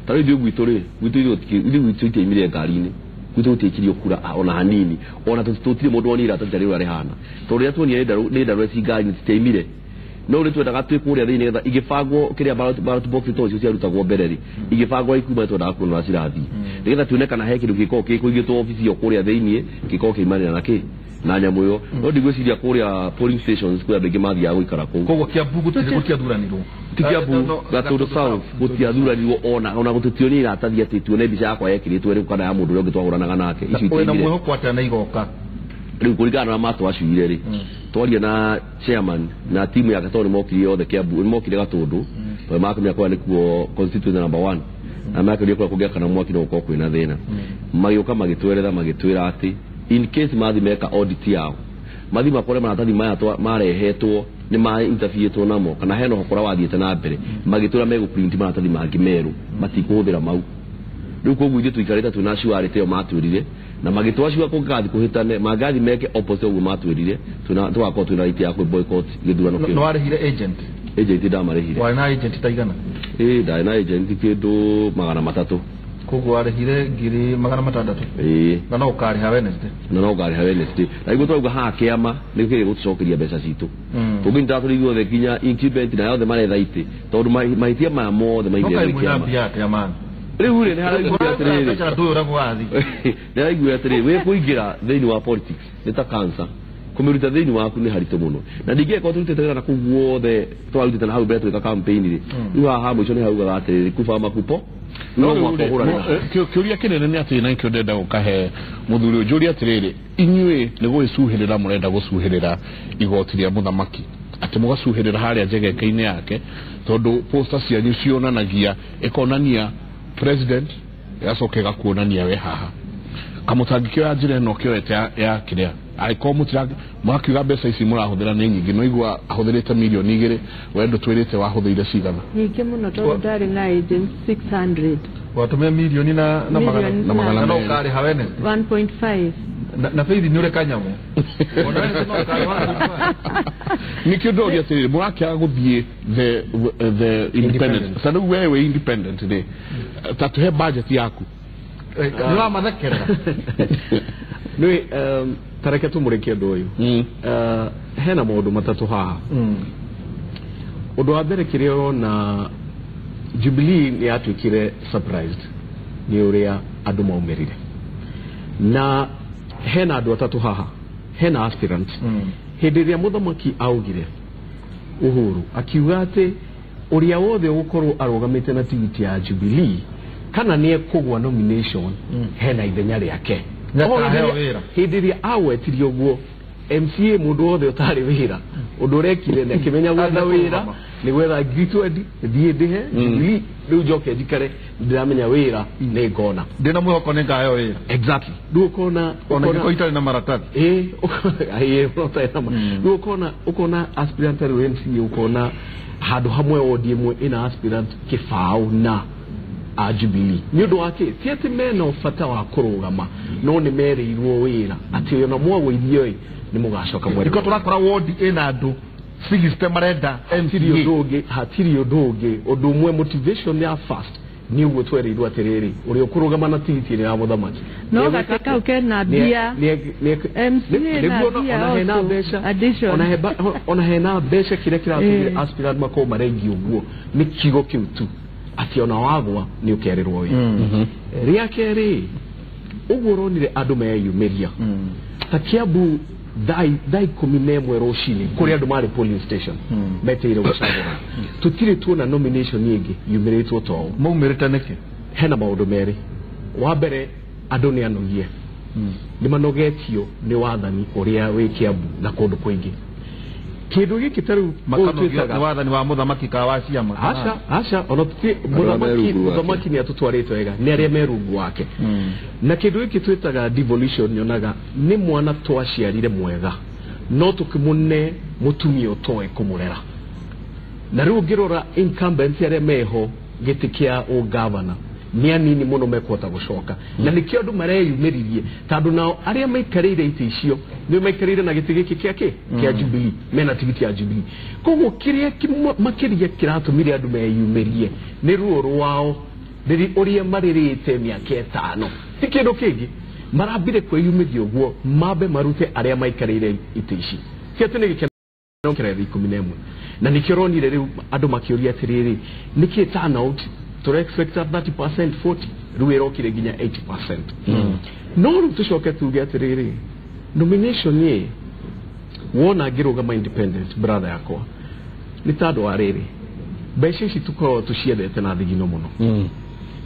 Ta rĩu ithuĩ gwitũ rĩ, gwitũ ithuĩ gwitũ itiaimire ngari-inĩ. Gwitũ gũtiaikirio kura ona hanini. Ona tũtirĩ mũndũ wonire iratathi ta rĩu rĩhana. Tondũ rĩrĩa tuonire nĩ ndarũ ci ngari-inĩ citiaimire. No rĩu twendaga twĩ kũrĩa thĩinĩ nĩgetha igĩbangwo kĩrĩa ballot box to icio ciarutagwo mbere rĩ, igĩbangwo ikuma twendaga kuona ũrĩa cirathiĩ. Nĩgetha tuone kana he kĩndũ gĩkoragwo gĩkũigĩtwo obici ĩyo kũrĩa thĩinĩ, gĩkoragwo kĩimanĩra na kĩ? Na nyamũ ĩyo no ndigwĩciria kũrĩa polling stations kwĩ andũ aingĩ mathiaga gũikara kũu. Koguo Kiambu gũtiathuranirwo. Ti Kiambu, Gatũndũ South gũtiathuranirwo ona gũtũtionia iratathi atĩ tuone mbica yakwa yekĩrĩtwo ĩrĩkũ kana ya mũndũ ũrĩa ũngĩ twahũranaga nake. Icio wĩna mwĩhoko atĩa na igoka? Rĩu kũringana na matwacuire rĩ, twaria na chairman na timu yake tondũ nĩmokire othe Kiambu, nĩmokire Gatũndũ tondũ makĩmenya kũrĩa nĩkuo constituency number 1 na makĩria kũrĩa kũngĩakana mwaki no gũkorwo kwĩna thĩna. Magĩũka magĩtwerera magĩtwĩra atĩ in case mathi meka audit yao mathi makore maratathi maya marehetwo nĩ ma interviewetwo namo kana hena ũhokora wathiĩte na mbere, magĩtwĩra megũ print maratathi mangĩ merũ matikũhũthĩra mau. Rĩu koguo ithuĩ tũikarĩte twĩna surety ĩyo matwĩrire na magĩtwacua kũngĩgathiĩ kũhĩtane mangathi meke opposite ũguo matwĩrire tũgakorwo twĩna right ya boycott gĩthurano kĩu. Nĩ warĩhire agent? Agent ndamarĩhire. Warĩ na agent ta igana? Ĩĩ ndarĩ na agent kĩndũ 300. Koguo warĩhire 600,000? Ĩĩ. Na no ũkarĩha Wednesday? Na no ũkarĩha Wednesday. Na nĩguo tũrauga haha kĩama nĩ kĩrĩ gũtũcokeria mbeca citũ. Tũngĩnyita tũrĩ ithuothe nginya incumbent na othe maretha itĩ tondũ mahĩtia maya mothe maigire nĩ kĩama. Rĩu rĩ nĩ haraiguire atĩrĩrĩ, nĩ haraiguire atĩrĩrĩ wĩ kũingĩra thĩinĩ wa politics nĩ ta cancer, kũmĩruta thĩinĩ waku nĩ haritũ mũno. Na ndingĩkorwo tũrutĩte wĩra na kũu guothe twarutĩte na hau mbere tũgĩka campaign rĩ, rĩu haha mũico nĩ haugaga atĩrĩrĩ kuba makupo no mũhaka ũhũrane. Kĩũria kĩnene nĩ atĩrĩ, na nĩkĩo ndĩrenda gũkahe mũthuri ũyũ njũrie atĩrĩrĩ, inyuĩ nĩ gũgĩcuhĩrĩra mũrenda gũcuhĩrĩra igoti rĩa mũthamaki, atĩ mũgacuhĩrĩra harĩa njegeke-inĩ yake, tondũ poster cianyu cionanagia ĩkonania president ĩgacoka ĩgakuonania we haha kamũtangĩkĩoya njĩra ĩno kĩoete ya kĩrĩa angĩkorwo mũtira mũrakiuga mbeca ici mũrahũthĩra nĩ nyingĩ, no igua ahũthĩrĩte 2 million, we ndũtwĩrĩte wahũthĩire cigana? Nyingĩ mũno tondũ ndarĩ na agent 600. Watũmia milioni na magana no ũkarĩha Wednesday 1.5 na Faith nĩ ũreka nyamũ. Ona Wednesday no ũkarĩha. Nĩkĩo ndoria atĩrĩrĩ, mũrakĩaga gũthiĩ the independent. Sasa rĩu wewe wĩ independent rĩ, ta tũhe budget yaku. Nĩ ũramathekerera. Nĩ tareke tũmũrĩkie ũndũ ũyũ. Hena maũndũ matatũ haha. Ũndũ wa mbere kĩrĩa ũrona Jubilee nĩ yatuĩkire surprised nĩ ũrĩa andũ maumĩrire. Na hena andũ atatũ haha, hena aspirant. Hĩndĩ ĩrĩa mũthamaki augire Uhuru akiuga atĩ ũrĩa wothe ũgũkorwo arũgamĩte na tigiti ya Jubilee kana nĩ ekũgwa nomination hena ithenya rĩake. Hĩndĩ ĩrĩa agwetirie ũguo MCA mũndũ wothe ũtarĩ wĩra ũndũ ũrekire nĩ akĩmenya gwetha wĩra nĩ gwetha 20,000 thiĩ ndĩhe Jubilee rĩu njoke njikare ndĩramenya wĩra nĩ ngona. Ndĩna mwĩhoko nĩ ngaheo wĩra. Exactly. Rĩu ũkona ona ingĩkorwo itarĩ na maratathi. Ĩĩ, ũtarĩ na rĩu ũkona aspirant rĩu MCA ũkona handũ hamwe wodi ĩmwe ĩna aspirant kĩbaũ na a Jubilee. Nĩ ũndũ wa kĩ? Ti atĩ mena bata wa kũrũgama no nĩ merĩirwo wĩra atĩ ona mwagũithio ĩ nĩ mũgacoka mwere. Nĩkĩo tũrakora wodi ĩna andũ 60 marenda MCA. Hatirĩ ũndũ ũngĩ, ũndũ ũmwe motivation ya first nĩ ũguo twerĩirwo atĩrĩrĩ ũrĩa ũkũrũgama na tigiti ĩrĩa ya mũthamaki. No gatĩ kau kena mbia MCA na hena mbeca ona hena mbeca kĩrĩa kĩratũmire aspirant makorwo marengi ũguo nĩ kiugo kĩu tu atĩ ona wagwa nĩ ũkerĩrwo wĩra. Rĩa kerĩ ũguo ũronire andũ meyumĩria ta Kiambu thaa 11 rũcinĩ kũrĩa andũ marĩ polling station meteire gũcagũra. Tũtirĩ tuona nomination ĩngĩ yumĩrĩtwo ta ũũ. Maumĩrĩte nĩkĩ? Hena maũndũ merĩ. Wa mbere andũ nĩ anogie, nĩ manogetio nĩ wathani ũrĩa wĩ Kiambu na kũndũ kũingĩ. Kĩndũ gĩkĩ ta rĩu makanogio nĩ wathani wa mũthamaki ka wa ciama? Aca, aca, ona tũtirĩ mũthamaki nĩ atũtwarĩte wega nĩ arĩa me rungu wake. Na kĩndũ gĩkĩ twĩtaga devolution nyonaga nĩ mwana twaciarire mwega no tũkĩmũne mũtumia ũtoĩ kũmũrera. Na rĩu ũngĩrora incumbents arĩa meho gĩtĩ kĩa ũgavana nĩ anini mũno mekũhota gũcoka. Na nĩkĩo andũ mareyumĩririe tondũ nao arĩa maikarĩire itĩ icio nĩ maikarĩire na gĩtĩ gĩkĩ kĩa kĩ? Kĩa Jubilee, mena tigiti ya Jubilee. Koguo kĩrĩa makĩria kĩratũmire andũ meyumĩrie nĩ ruo rwao rĩrĩ ũrĩa marĩrĩte mĩaka 5 ti kĩndũ kĩngĩ. Marambire kwĩyumĩria ũguo mambe marute arĩa maikarĩire itĩ ici. Ti atĩ nĩ gĩkeno kĩrathi 11 na nĩkĩo ũronire rĩu andũ makĩũria atĩrĩrĩ nĩkĩ turnout tũra expect 30% 40 rĩu ĩrokire nginya 80%. No rĩu tũcoke tuge atĩrĩrĩ Nomination ĩ wona ngĩrũgama independent brother yakwa nĩ tandũ wa rĩrĩ mbeca ici tũkoragwo tũciendete na thigino mũno.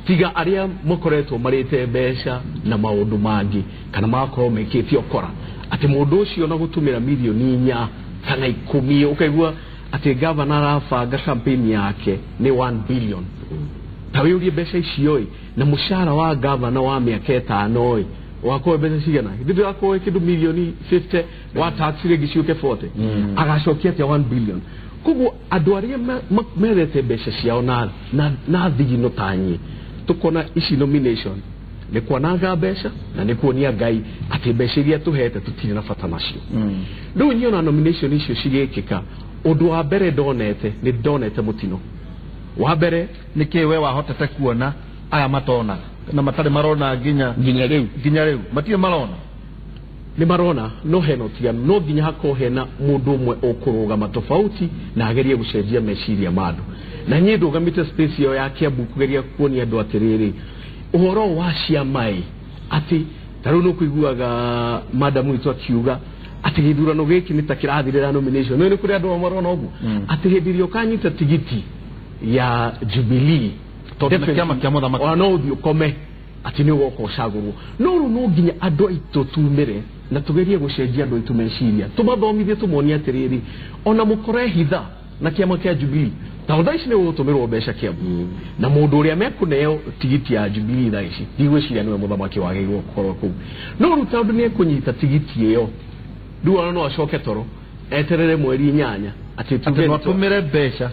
Tiga arĩa makoretwo marĩte mbeca na maũndũ mangĩ kana magakorwo mekĩte ũkora atĩ mũndũ ũcio na gũtũmĩra mirioni 4 kana 10 ũkaigua atĩ gavana arabanga campaign yake nĩ 1 billion. Ta wĩũrie mbeca icio ĩ na mũcara wa gavana wa mĩaka 5 ĩ wakorwo mbeca cigana githĩ wakorwo kĩndũ mirioni 50 wa tax rĩngĩ ciũke 40 agacokia atĩa 1 billion. Koguo andũ arĩa methete mbeca ciao na thigino ta niĩ tukona ici nomination nĩ kwananga mbeca na nĩ kuonia Ngai atĩ mbeca iria tũhete tũtirĩ na bata nacio. Rĩu niĩ ona nomination icio cigĩkĩka ũndũ wa mbere ndonete nĩ ndonete mũtino wa mbere nĩkĩ we wahotete kuona aya matona na matarĩ marona nginya rĩu matirĩ marona nĩ marona no hena ũtiganu no nginya hakorwo hena mũndũ ũmwe ũkũrũgama tofauti na agerie gũcenjia meciria ma andũ. Na niĩ ndũgamĩte space ĩyo ya Kiambu kũgeria kuonia andũ atĩrĩrĩ ũhoro wa ciama-ĩ atĩ ta rĩu nĩũkũiguaga madam witũ akiuga atĩ gĩthurano gĩkĩ nĩ ta kĩrathirĩra nomination. No nĩ kũrĩ andũ marona ũguo atĩ hĩndĩ ĩrĩa ũkanyita tigiti ya Jubilee tondũ nĩ kĩama kĩa mũthamaki ona no ũthiĩ ũkome atĩ nĩ ũgoka ũcagũrwo. No rĩu no nginya andũ aitũ tumĩre na tugerie gũcenjia andũ aitũ meciria tũmathomithie tũmonie atĩrĩrĩ ona mũkore hitha na kĩama kĩa Jubilee ta thaa ici nĩ gũgũtũmĩrwo mbeca Kiambu na mũndũ ũrĩa mekũneo tigiti ya Jubilee thaa ici ndigwĩciria nĩwe mũthamaki wagĩrĩirwo gũkorwo kũu. No rĩu tondũ nĩ ekũnyita tigiti ĩyo rĩu ona no acoke toro eterere mweri 8 atĩ tuge no atũmĩre mbeca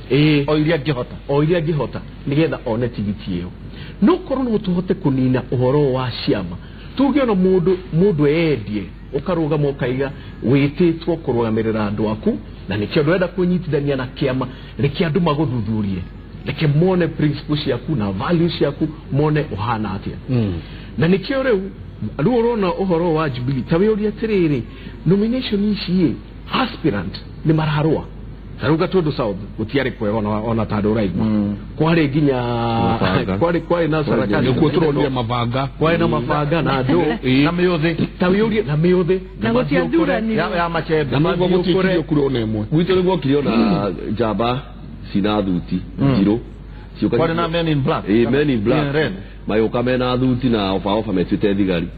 o iria angĩhota o iria angĩhota nĩgetha one tigiti ĩyo. No korwo no tũhote kũnina ũhoro wa ciama tuge ona mũndũ endie ũkarũgama ũkaiga wĩtĩtwo kũrũgamĩrĩra andũ aku na nĩkĩo ndũrenda kwĩnyitithania na kĩama reke andũ magũthuthurie reke mone principle ciaku na value ciaku mone ũhana atĩa. Na nĩkĩo rĩu ũrona ũhoro wa Jubilee ta wĩũrie atĩrĩrĩ nomination ici ĩ aspirant nĩ mararũa. Ta rĩu Gatundu South gũtiarĩ kwega ona ta andũ ũraigua kwarĩ nginya kwarĩ na sarakani nĩkuo tũronire mabanga kwarĩ na mabanga na andũ na mĩũthĩ ta wĩũrie na mĩũthĩ na gũtiathuranirwo ya machembe na nĩguo gũtikirio kura ona ĩmwe gwitũ nĩ guokire ona njamba cina thuti njirũ kwarĩ na men in black men in black mayoka mena thuti na oba metuĩte thigari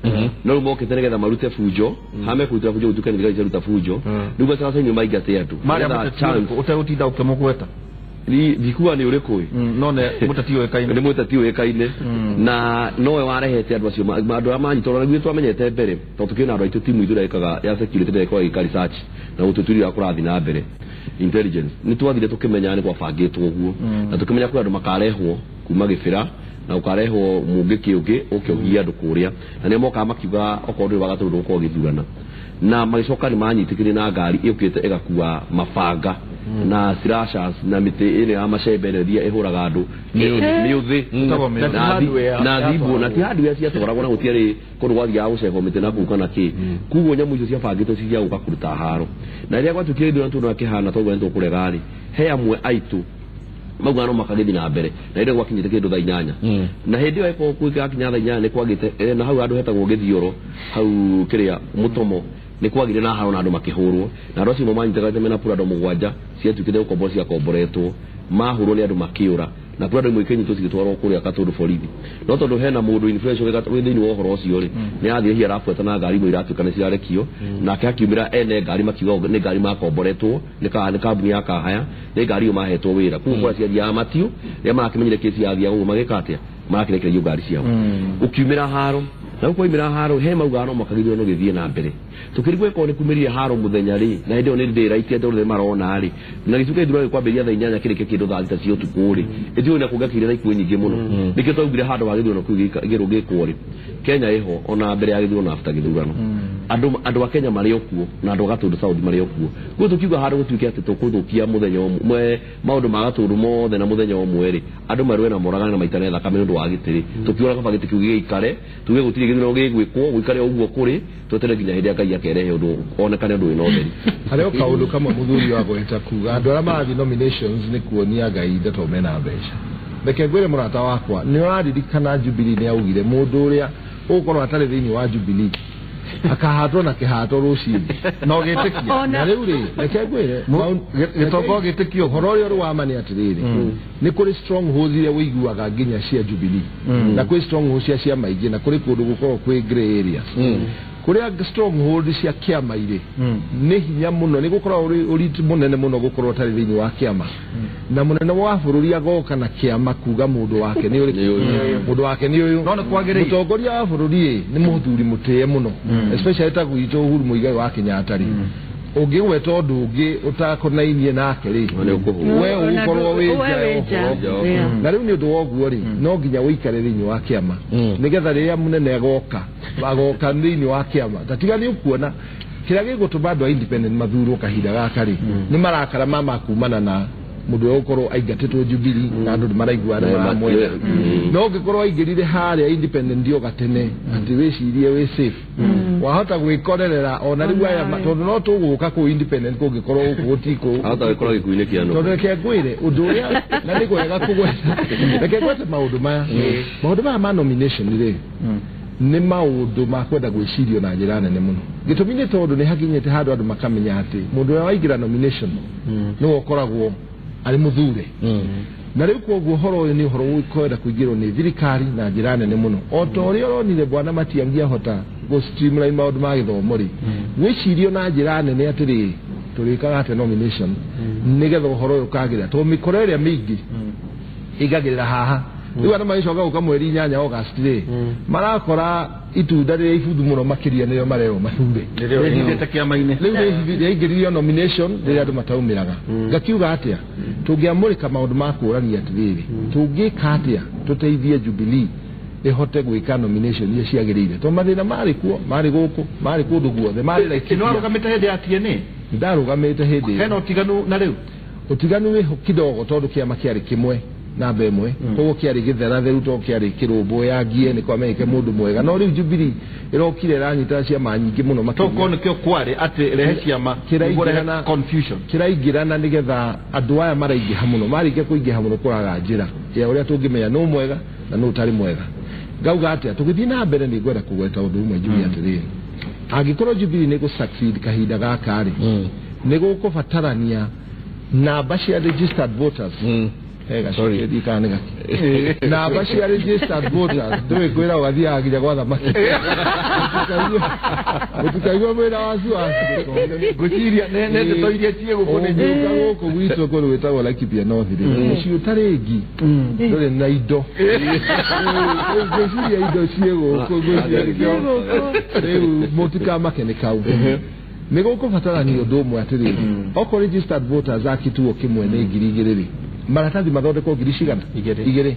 no rĩu mokĩte nĩgetha marute bunjo hame kũruta bunjo gũtuĩke nĩ thigari ciaruta bunjo rĩu gacagaca-inĩ maingate andũ marĩa mũteti ũtegũtinda ũkĩmũgweta ndikuga nĩ ũrĩkũ ĩ no nĩ mũteti ũĩkaine nĩ mũteti ũĩkaine na nowe warehete andũ acio andũ arĩa manyitwo na ithuĩ twamenyete mbere tondũ tũkĩrĩ na andũ aitũ timu itũ ĩrĩa ĩkaga ya security ĩrĩa ĩkoragwo ĩgĩka research na gũtuĩria ũrĩa kũrathiĩ na mbere intelligence nĩ twathire tũkĩmenya nĩ gwabangĩtwo ũguo na tũkĩmenya kwĩ andũ makarehwo kuma Gĩbĩra na ukarehwo mũngĩki ũngĩ ũke ũgie andũ kũrĩa na nĩo mokaga makiuga okorwo ndũrĩ wa Gatundu ũkorwo ũgĩthurana na magĩcoka nĩ manyitĩkire na ngari ĩũkĩte ĩgakua mabanga na slashers na mĩtĩ ĩrĩa ya macembe ĩrĩa ĩrĩa ĩhũraga andũ mĩũthĩ na thimbo na ti hardware ciatwaragwo na gũtiarĩ kũndũ gwathiaga gũcehwo mĩtĩ na kũu kana kĩ. Koguo nyamũ icio ciabangĩtwo ci cia gũka kũruta haro na rĩrĩa gwatuĩkire ithurano tuona kĩhana toguo nĩ tũkũrega rĩ he amwe aitũ mauga no makagĩthiĩ na mbere na rĩrĩa gwakinyĩte kĩndũ thaa 8 na hĩndĩ ĩyo ĩkorwo gwakinya thaa 8 nĩ kwagĩte na hau handũ hetagwo Gĩthioro hau kĩrĩa Mũtomo nĩ kwagire na haro na andũ makĩhũrwo na andũ acio manyitaga mena Prado 7 ciatuĩkĩte gũkombora ciakomboretwo mahũrwo nĩ andũ makĩũra na Prado imwe ikĩnyitwo cigĩtwarwo kũrĩa Gatundu borithi no tondũ hena mũndũ influential wĩ thĩinĩ wa ũhoro ũcio rĩ nĩ athire hihi arabuata na ngari imwe iratuĩka nĩ cirarekio nake akiumĩra ene ngari makiuga nĩ ngari makomboretwo nĩ kambuni ya Kahaya nĩ ngari ĩyo mahetwo wĩra koguo kũrĩa ciathiaga matio rĩrĩa marakĩmenyire kĩci yathiaga ũguo magĩka atĩa marakĩrekererio ngari ciao ũkiumĩra haro na rĩu kwaumĩra haro he maugaga no makagithurano gĩthiĩ na mbere tũkĩrigwo ĩkorwo nĩ kumĩrire haro mũthenya rĩ na hĩndĩ ĩyo nĩ ndĩraitie andũ nĩ marona rĩ na gĩcuka gĩthurano gĩkwambĩrĩria thaa 8 kĩrĩke kĩndũ thaa 6 cia ũtukũ rĩ ĩtiũĩ na kũngĩakire na ikuũ nyingĩ mũno nĩkĩo twaugire handũ ha gĩthurano kĩu gĩkwo rĩ Kenya ĩho ona mbere ya gĩthurano na after gĩthurano andũ a Kenya marĩ o kuo na andũ a Gatundu South marĩ o kuo koguo tũkiuga handũ gũtuĩke atĩ tũkũthũkia mũthenya ũmwe maũndũ ma Gatundu mothe na mũthenya ũmwe rĩ andũ marũe na moragane na maitane thakame nĩ ũndũ wa gĩtĩ rĩ tũkiuga kaba gĩtĩ kĩu gĩgĩikare tuge gũtirĩ gĩthurano gĩgwĩkwo gũikare ũguo kũrĩ tweterere nginya hĩndĩ ĩrĩa Ngai akerehe ũndũ onekane ũndũ wĩna ũtheri. Harĩ o kaũndũ kamwe mũthuri wa gweta kuga andũ arĩa marathiĩ nominations nĩ kuonia Ngai ndeto mena mbeca. Reke ngwĩre mũrata wakwa nĩ ũraririkana Jubilee nĩ augire mũndũ ũrĩa ũgũkorwo atarĩ thĩinĩ wa Jubilee Akahatwo na kĩhato rũcinĩ. No gĩtĩkio. Na rĩu rĩ, reke ngwĩre, gĩtongo gĩtĩkio ũhoro ũrĩa ũrĩ wa ma nĩ atĩrĩrĩ, nĩ kũrĩ strongholds iria wĩiguaga nginya cia Jubilee, na kwĩ strongholds cia ciama ingĩ, na kũrĩ kũndũ gũkoragwo kwĩ grey areas. Kũrĩa stronghold cia kĩama irĩ nĩ hinya mũno, nĩ gũkoragwo ũritũ mũnene mũno gũkorwo ũtarĩ thĩinĩ wa kĩama, na mũnene wa bũrũri agoka na kĩama kuga mũndũ wake nĩ ũrĩkũ, mũndũ wake nĩ ũyũ. No nĩ kwagĩrĩire. Mũtongoria wa bũrũri ĩ nĩ mũthuri mũtĩe mũno, especially ta gwitũ Uhuru Muigai wa Kenyatta rĩ, ũngĩgweta ũndũ ũngĩ ũtakonainie nake rĩ, we ũgũkorwo wĩ nja ya ũhoro. Na rĩu nĩ ũndũ wa ũguo rĩ, no nginya ũikare thĩinĩ wa kĩama nĩgetha rĩrĩa mũnene agoka thĩinĩ wa kĩama, ta tiga nĩ ũkuona kĩrĩa gĩgũtũma andũ a independent mathurwo kahinda gaka rĩ, nĩ marakara ma kumana na mũndũ ũrĩa ũgũkorwo aingatĩtwo Jubilee na andũ nĩ maraiguana maramwenda. No ũngĩkorwo aingĩrire harĩa independent yo gatene atĩ wĩcirie wĩ safe, wahota gwĩkorerera ona rĩu aya, tondũ no tũgũka kũu independent kũngĩkorwo gũkũ gũtikũ. Ahota gwĩkora gĩkuũ-inĩ kĩa nũ. Tondũ reke ngwĩre ũndũ ũrĩa, na nĩ kwega kũgweta, reke ngwete maũndũ maya. Maũndũ maya ma nomination rĩ, nĩ maũndũ ma kwenda gwĩcirio na njĩra nene mũno. Gĩtũmi nĩ tondũ nĩ hakinyĩte handũ andũ makamenya atĩ mũndũ ũrĩa waingĩra nomination nĩwe ũkoragwo arĩ mũthure. Na rĩu koguo ũhoro ũyũ nĩ ũhoro ũkwenda kũingĩrwo nĩ thirikari na njĩra nene mũno. O ta ũrĩa ũronire bwana Matiang'i ahota gũ streamline maũndũ ma gĩthomo rĩ, gwĩcirio na njĩra nene atĩrĩrĩ, tũrĩkaga atĩa nomination nĩgetha ũhoro ũyũ ũkagĩrĩra, tondũ mĩkora ĩrĩa mĩingĩ ĩingagĩrĩra haha. Rĩu andũ magĩcoka gũka mweri 8 August rĩ, marakora itunda rĩrĩa ibuthu mũno makĩria nĩrĩo marerwo mathure. Rĩhithĩte kĩama-inĩ. Rĩu rĩaingĩririo nomination rĩrĩa andũ mataumĩraga. Ngakiuga atĩa, tũngĩamũrĩka maũndũ ma kũũrania atĩrĩrĩ, tũngĩka atĩa tũteithie Jubilee ĩhote gwĩka nomination iria ciagĩrĩire, tondũ mathĩna marĩ kuo, marĩ gũkũ, marĩ kũndũ guothe, marĩ Laikipia. Nĩ warũgamĩte hĩndĩ ya TNA? Ndarũgamĩte hĩndĩ ĩyo. Hena ũtiganu na rĩu? Ũtiganu wĩho kidogo, tondũ kĩama kĩarĩ kĩmwe namba ĩmwe, koguo kĩarĩ gĩtheratheru tondũ kĩarĩ kĩrũmbũyangie, nĩ kwamenyeke mũndũ mwega. No rĩu Jubilee ĩrokire ĩranyita ciama nyingĩ mũno makĩria. Tokorwo nĩkĩo kwarĩ atĩ rehe ciama Kĩraingĩrana confusion. Kĩraingĩrana nĩgetha andũ aya maraingĩha mũno, marĩkia kũingĩha mũno kũraga njĩra ya ũrĩa tũngĩmenya nũ mwega na nũ ũtarĩ mwega. Ngauga atĩa, tũgĩthiĩ na mbere nĩ ngwenda kũgweta ũndũ ũmwe njuge atĩrĩrĩ, angĩkorwo Jubilee nĩ gũ succeed kahinda gaka rĩ, nĩ gũkũbatarania namba cia registered voters. Namba cia registered voters ndũĩ kwĩra ũgathiaga nginya gwa thamaki. Mũtikaigua mwĩna wasiwasi. Ngwĩciria nĩ ndeto iria ciĩ gũkũ nĩ ũngĩũka gũkũ gwitũ kũndũ gwĩtagwo Laikipia North rĩ, mũciĩ ũtarĩ ngi ndũrĩ na indo. Ngwĩciria indo ciĩ gũkũ, ngwĩciria nĩkĩo rĩu mũtikamake nĩ kau. Nĩ gũkũbatarania ũndũ ũmwe atĩrĩrĩ, okorwo registered voters a kituo kĩmwe nĩ 2,000 rĩ, maratathi mathondekwo ngiri cigana? 2.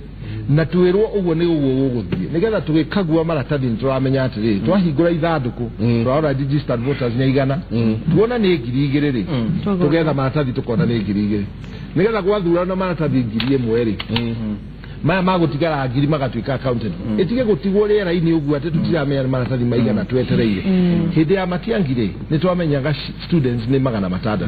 Na twĩrwo ũguo nĩ ũguo gũgũthiĩ, nĩgetha tũgĩkagua maratathi nĩ tũramenya atĩrĩrĩ, twahingũra ithandũkũ tũrarora registered voters nĩ 100, tuona nĩ 2,000 rĩ, tũgetha maratathi tũkona nĩ 2,000, nĩgetha gwathurana maratathi 1,000 rĩ, maya magũtigara ngiri magatuĩka accounted. Ĩtige gũtigwo rĩera-inĩ ũguo atĩ tũtiramenya nĩ maratathi maigana twetereire. Hĩndĩ ya Matiang'i rĩ, nĩ twamenyaga students nĩ 600,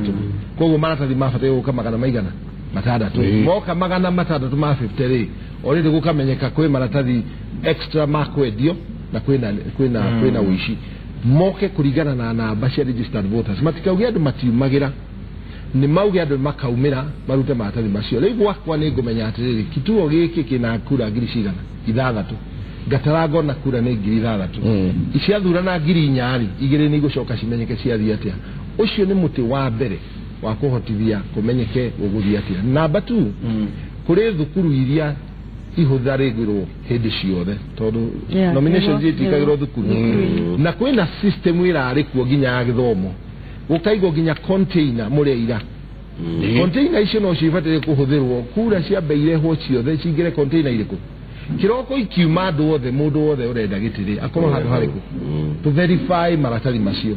koguo maratathi mabataire gũka 600 maigana 600. Moka 650 rĩ, already gũkamenyeka kwĩ maratathi extra ma kwendio na kwĩna ũici. Moke kũringana na namba cia registered voters, matikauge andũ matiumagĩra, nĩ mauge andũ makaumĩra marute maratathi macio. Rĩu gwakwa nĩ ngũmenya atĩrĩrĩ, kituo gĩkĩ kĩna kura ngiri cigana? 6 ngatara ngona kura nĩ 6,000, ciathurana 4,000 rĩ, 2 nĩ igũcoka cimenyeke ciathiĩ atĩa. Ũcio nĩ mũtĩ wa mbere wa kũhotithia kũmenyeke gũgũthiĩ atĩa. Namba 2, kũrĩ thukuru iria ihũthagĩrwo hĩndĩ ciothe, tondũ nomination ciĩtikagĩrwo thukuru, na kwĩna system ĩrarĩ kuo nginya ya gĩthomo, gũkaigwo nginya container mũrĩa ira. Container icio no cibataire kũhũthĩrwo, kura ciambe irehwo ciothe cingĩre container irĩkũ, kĩroko ikiuma andũ othe, mũndũ wothe ũrenda gĩtĩ rĩ akorwo handũ harĩkũ, to verify maratathi macio.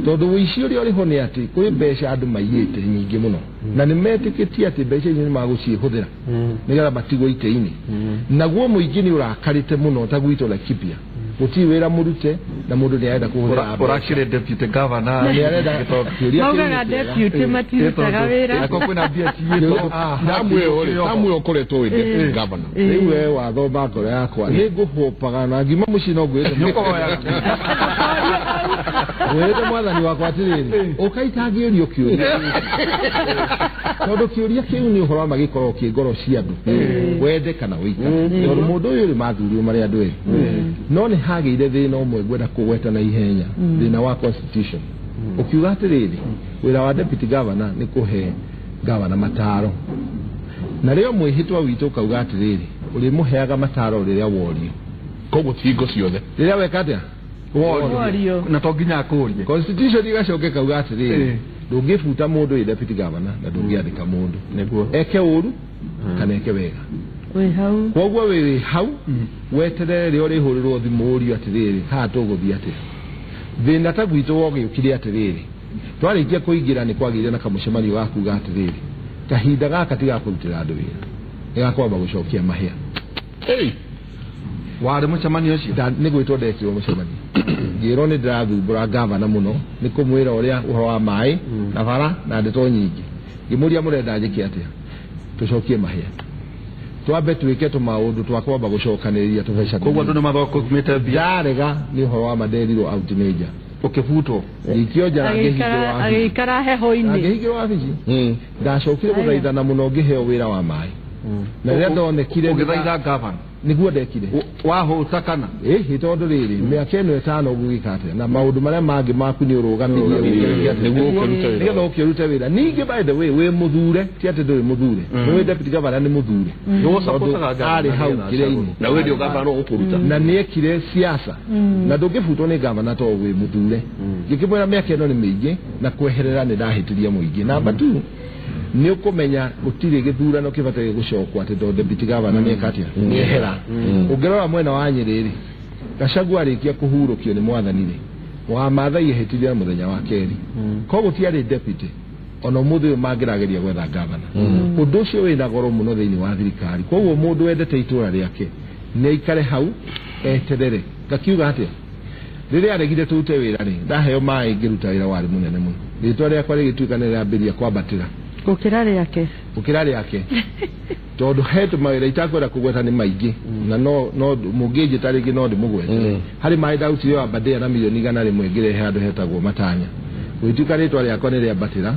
Tondũ ũici ũrĩa ũrĩho nĩ atĩ kwĩ mbeca andũ maiyĩte nyingĩ mũno, na nĩ metĩkĩtie atĩ mbeca icio nĩ magũciĩhũthĩra nĩgetha matigwo itĩ-inĩ. Naguo mũingĩ nĩ ũrakarĩte mũno ta gwitũ Laikipia, Gũtirĩ wĩra mũrute na mũndũ nĩ arenda kũhũthĩra mbeca. Ũrakĩrĩ deputy governor Nĩ arenda kĩũria kĩu Maugaga nĩ kĩega. deputy matirutaga wĩra. Akorwo kwĩna mbia ciyĩtwo Tamu ĩyo ũkoretwo wĩ deputy governor. Rĩu we wathoma ngoro yakwa nĩ ngũhũpaga na ngima mũciĩ no ngwĩrĩte Nĩũkũhoyaga. Ngwĩrĩte mwathani wakwa atĩrĩrĩ ũkaitangĩũrio kĩũria tondũ kĩũria kĩu nĩ ũhoro wa ma gĩkoragwo kĩ ngoro cia andũ wende kana wĩikare tondũ mũndũ ũyũ rĩ mathurirwo marĩ andũ erĩ no nĩ hagĩire thĩna ũmwe ngwenda kũgweta na ihenya thĩna wa constitution ũkiuga atĩrĩrĩ wĩra wa deputy governor nĩ kũhe governor mataro na rĩo mwĩhĩtwa witũ ũkauga atĩrĩrĩ ũrĩmũheaga mataro rĩrĩa worio Koguo ti hingo ciothe. Rĩrĩa weka atĩa Worio. Na to nginya akũrie. Constitution igacoka ĩkauga atĩrĩrĩ ndũngĩbuta mũndũ wĩ deputy governor na ndũngĩandĩka mũndũ Nĩguo. Eke ũru kana eke wega. Wĩ hau. Koguo wĩ hau weterere rĩrĩa ũrĩhũrĩrwo thimũ ũrio atĩrĩrĩ haha tũgũthiĩ atĩa. Thĩna ta gwitũ wogĩũkire atĩrĩrĩ twarĩkia kũingĩra nĩ kwagĩire na kamũcemanio ga kuga atĩrĩrĩ kahinda gaka ti ga kũrutĩra andũ wĩra nĩ ga kwamba gũcokia mahĩa. Warĩ mũcemanio ũcio? Nĩ gwĩtwo ndekirwo mũcemanio ngĩrwo nĩ ndĩrathumbũra gavana mũno nĩ kũmwĩra ũrĩa ũhoro wa maĩ na bara na ndeto nyingĩ ngĩmũria mũrenda njĩke atĩa tũcokie mahĩa twambe twĩke tũmaũndũ twa kwamba gũcokanĩrĩria tũbeca. Koguo andũ nĩ mathokũmĩte mbia. Ndarega nĩ ũhoro wa manderirwo out nĩ nja. Ũkĩbutwo. Ngĩikio nja na ngĩhingĩrwo wabici. Agĩikara heho-inĩ. Ngĩhingĩrwo wabici. Ndacokire gũthaithana mũno ngĩheo wĩra wa maĩ. Na rĩrĩa ndonekire ũgĩthaitha gavana. Nĩguo ndekire. Wahũta kana? Ĩhĩ tondũ rĩrĩ mĩaka ĩno ĩtano ũgũgĩka atĩa na maũndũ marĩa mangĩ maku nĩ ũrũgamirie Nĩguo ũkĩrute wĩra. Nĩgetha ũkĩrute wĩra. Ningĩ by the way wĩ mũthure ti atĩ ndũrĩ mũthure. Nĩ wĩ deputy governor nĩ mũthure. Nĩũcapotaga Tondũ arĩ hau kĩrĩa-inĩ. Na wĩ ndio gavana ũgũkũruta. Na nĩekire siasa na ndũngĩbutwo nĩ gavana tondũ wĩ mũthure. Ngĩkĩmwĩra mĩaka ĩno nĩ mĩingĩ na kweherera nĩ ndahĩtĩria mũingĩ. Namba 2 nĩ ũkũmenya gũtirĩ gĩthurano kĩbataire gũcokwo atĩ tondũ deputy governor nĩeka atĩa nĩehera. Ũngĩrora mwena wa Nyĩrĩ rĩ Gachagua arĩkia kũhurũkio nĩ mwathani rĩ wa Maathai ehĩtirie mũthenya wa kerĩ. Koguo tiarĩ deputy ona ũmũthĩ ũyũ mangĩrageria gwetha gavana. Ũndũ ũcio wĩna goro mũno thĩinĩ wa thirikari. Koguo mũndũ wendete itũra rĩake nĩ aikare hau eterere. Ngakiuga atĩa rĩrĩa aregire tũrute wĩra rĩ ndaheo maĩ ngĩruta wĩra warĩ mũnene mũno. Rĩtwa rĩakwa rĩgĩtuĩka nĩ rĩambĩrĩria kwambatĩra. Gũkĩra rĩake. Gũkĩra rĩake. Tondũ he mawĩra itakwenda kũgweta nĩ maingĩ na no mũngĩnjĩta rĩngĩ no ndĩmũgwete. Harĩ maĩ ndarutire wa Aberdare na milioni 100 ngĩrehe handũ hetagwo Matanya. Gũgĩtuĩka rĩtwa rĩakwa nĩ rĩambatĩra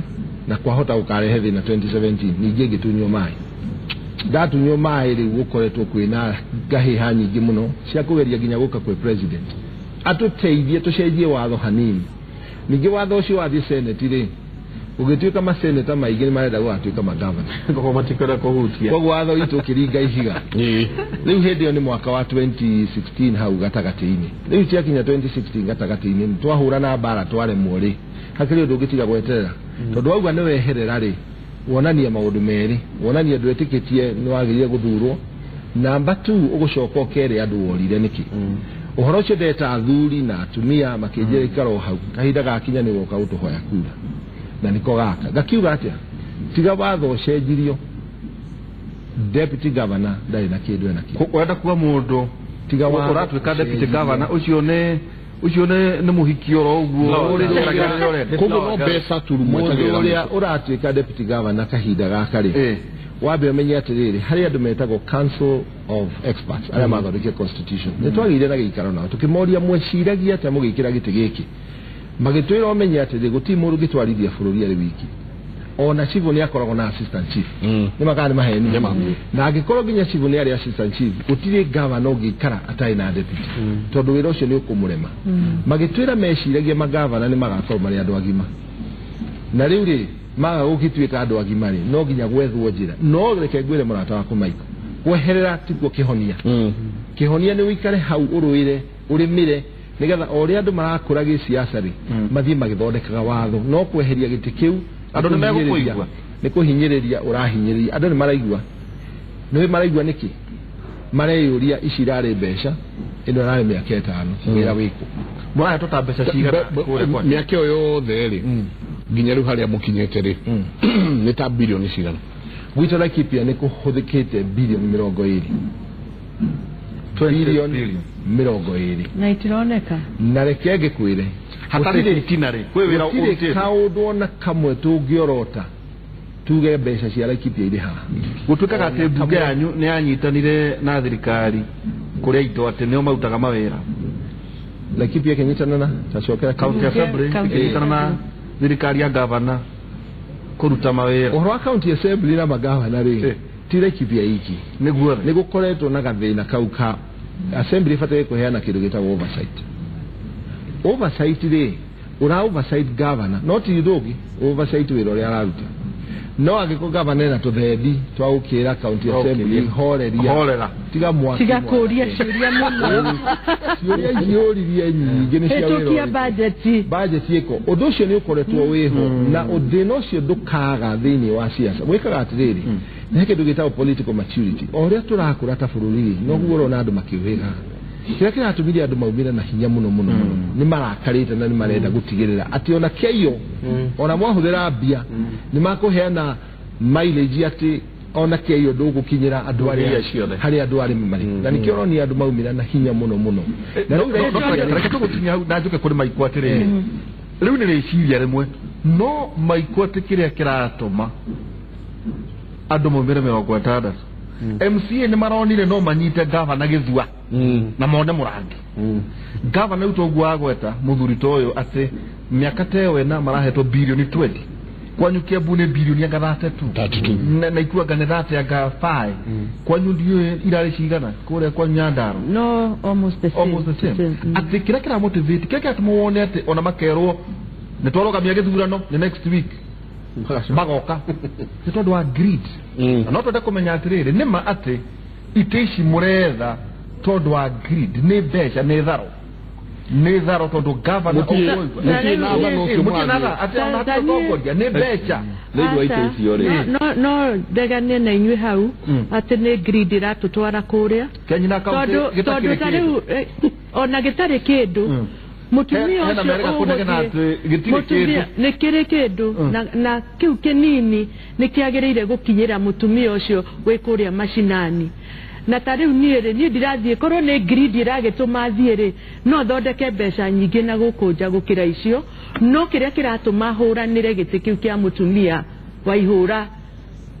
na kwahota gũkarehe thĩna 2017 ningĩ ngĩtunywo maĩ. Ndatunywo maĩ rĩu gũkoretwo kwĩna ngahĩha nyingĩ mũno cia kũgeria nginya gũka kwĩ president atũteithie tũcenjie watho hanini. Ningĩ watho ũcio wathiĩ senate rĩ ũgĩtuĩka maseneta maingĩ nĩ marenda gũgatuĩka magavana. Koguo matikwenda kũhutia. Koguo watho witũ ũkĩringa ihiga. Rĩu hĩndĩ ĩyo nĩ mwaka wa 2016 hau gatagatĩ-inĩ. Rĩu ciakinya 2016 gatagatĩ-inĩ twahũrana mbara twaremwo rĩ hakĩrĩ ũndũ ũngĩtiga gweterera. Tondũ wauga nĩ weherera rĩ wonania maũndũ merĩ wonania ndwĩtĩkĩtie nĩ wagĩrĩire gũthurwo. Namba 2 ũgũcoka ũkere andũ worire nĩkĩ. Ũhoro ũcio ndeta athuri na atumia makĩnjĩra ikara o hau kahinda gakinya nĩ woka gũtũhoya kura. Na niko gaka ngakiuga atĩa tiga watho ũcenjirio deputy governor ndarĩ na kĩndũ ena kĩo. Ũrenda kuga mũndũ tiga watho ũratuĩka deputy governor ũcio nĩ mũhiki oro ũguo ũrĩceragĩra rĩrĩa ũrenda. Koguo no mbeca tu Mũndũ ũrĩa ũratuĩka deputy governor kahinda gaka rĩ wambe ũmenye atĩrĩrĩ harĩ andũ metagwo council of experts arĩa mathondekire constitution. Nĩ twagĩire na gĩikaro nao tũkĩmoria mweciragia atĩa mũgĩkĩra gĩtĩ gĩkĩ. Magĩtwĩra ũmenye atĩrĩ gũtirĩ mũndũ ũngĩtwarithia bũrũri arĩ wiki. Ona chief nĩ akoragwo na assistant chief. Nĩ makaa nĩ maheni. Na angĩkorwo nginya chief nĩ arĩ assistant chief gũtirĩ gavana ũngĩikara atarĩ na deputy. Tondũ wĩra ũcio nĩ ũkũmũrema. Magĩtwĩra meciragia magavana nĩ magakorwo marĩ andũ agima. Na rĩu rĩ maga gũgĩtuĩka andũ agima rĩ no nginya gwethwo njĩra. No reke ngwĩre mũrata wakwa Michael kweherera tikuo kĩhonia. Kĩhonia nĩ ũikare hau ũrũĩre ũrĩmĩre nĩgetha o ũrĩa andũ marakũra gĩciaca rĩ mathiĩ magĩthondekaga watho no kweheria gĩtĩ kĩu andũ nĩ megũkũigua. Nĩ kũhinyĩrĩria ũrahinyĩrĩria andũ nĩ maraigua. Nĩ maraigua nĩkĩ mareyũria ici irarĩ mbeca ĩno ĩrarĩ mĩaka ĩtano wĩra wĩkũ. Mũrahetwo ta mbeca cigana kũrĩa kwanyu? Mĩaka ĩyo yothe rĩ nginya rĩu harĩa mũkinyĩte rĩ nĩ ta bilioni cigana? Gwitũ Laikipia nĩ kũhũthĩkĩte bilioni 20. Bilioni 20. Na itironeka. Na reke ngĩkwĩre hatarĩ itina rĩ kwĩ wĩra ũrutĩtwo kaũndũ ona kamwe tũngĩorota tuge mbeca cia Laikipia irĩ haha. Gũtuĩkaga atĩ mbunge yanyu nĩ yanyitanire na thirikari kũrĩa indo atĩ nĩo marutaga mawĩra. Laikipia ĩkĩnyitana na tacokera County Assembly ĩkĩnyitana na thirikari ya gavana kũruta mawĩra. Ũhoro wa County Assembly na magavana rĩ ti Laikipia iki. Nĩguo nĩ gũkoretwo na gathĩna kau ka assembly ĩbataire kũheana kĩndũ gĩtagwo oversight. Oversight rĩ ũra oversight governor no ti thũgi oversight wĩra ũrĩa araruta. No angĩkorwo governor ena tũthendi twa gũkĩra County Assembly horeria horera tiga mwaki tiga kũria ciũria mũno ciũria ici ũririe nyingĩ nĩ cia wĩra hĩtũkia budget budget ĩko ũndũ ũcio nĩ ũkoretwo wĩho na thĩna ũcio ndũkaga thĩinĩ wa siasa. Gwĩkaga atĩrĩrĩ nĩ kĩndũ gĩtagwo political maturity. O ũrĩa tũrakũra ta bũrũri rĩ noguo ũrona andũ makĩũhĩga. Kĩrĩa kĩratũmire andũ maumĩre na hinya mũno mũno mũno nĩ marakarĩte na nĩ marenda gũtigĩrĩra atĩ ona kĩaiyo ona mwahũthĩra mbia nĩ makũheana mileage atĩ ona kĩaiyo ndũgũkinyĩra andũ arĩa harĩa andũ arĩa marĩ. Na nĩkĩo ũronia andũ maumĩra na hinya mũno mũno. Na rĩu reke tũgũkinya hau na njũke kũrĩ Maiko atĩrĩrĩ rĩu nĩ rĩciria rĩmwe no Maiko atĩ kĩrĩa kĩratũma andũ maumĩre 60 MCA nĩ maronire no manyite gavana gĩthua na mone mũrangi. Gavana rĩu toguo agweta mũthuri ta ũyũ atĩ mĩaka ta ĩyo ĩna marahetwo bilioni 20 kwanyu Kiambu nĩ bilioni anga 32 na Naikuru anga nĩ 30 anga 5 kwanyu ndiũĩ irarĩ cigana kũrĩa kwanyu Nyandarua no almost the same. Almost the same. Atĩ kĩrĩa kĩramotivate kĩrĩa kĩratũma wone atĩ ona makerwo nĩ twarũgamia gĩthurano nĩ next week magoka nĩ tondũ wa greed. Na no twende kũmenya atĩrĩrĩ nĩ ma atĩ itĩ ici mũretha tondũ wa greed nĩ mbeca nĩ tharo nĩ tharo tondũ gavana ũkũigua nĩ mbeca no ndeganie na inyuĩ hau atĩ nĩ greed ĩratũtwara kũrĩa tondũ ta rĩu ona gĩtarĩ kĩndũ mutumia ũcio nĩ kĩrĩ kĩndũ na kĩu kĩnini nĩ kĩagĩrĩire gũkinyĩra mũtumia ũcio wĩ kũrĩa macinani. Na ta rĩu niĩ rĩ niĩ ndirathiĩ korwo nĩ greed ĩragĩtũma thiĩ rĩ no thondeke mbeca nyingĩ na gũkũ nja gũkĩra icio no kĩrĩa kĩratũma hũranĩre gĩtĩ kĩu kĩa mũtumia wa ihũra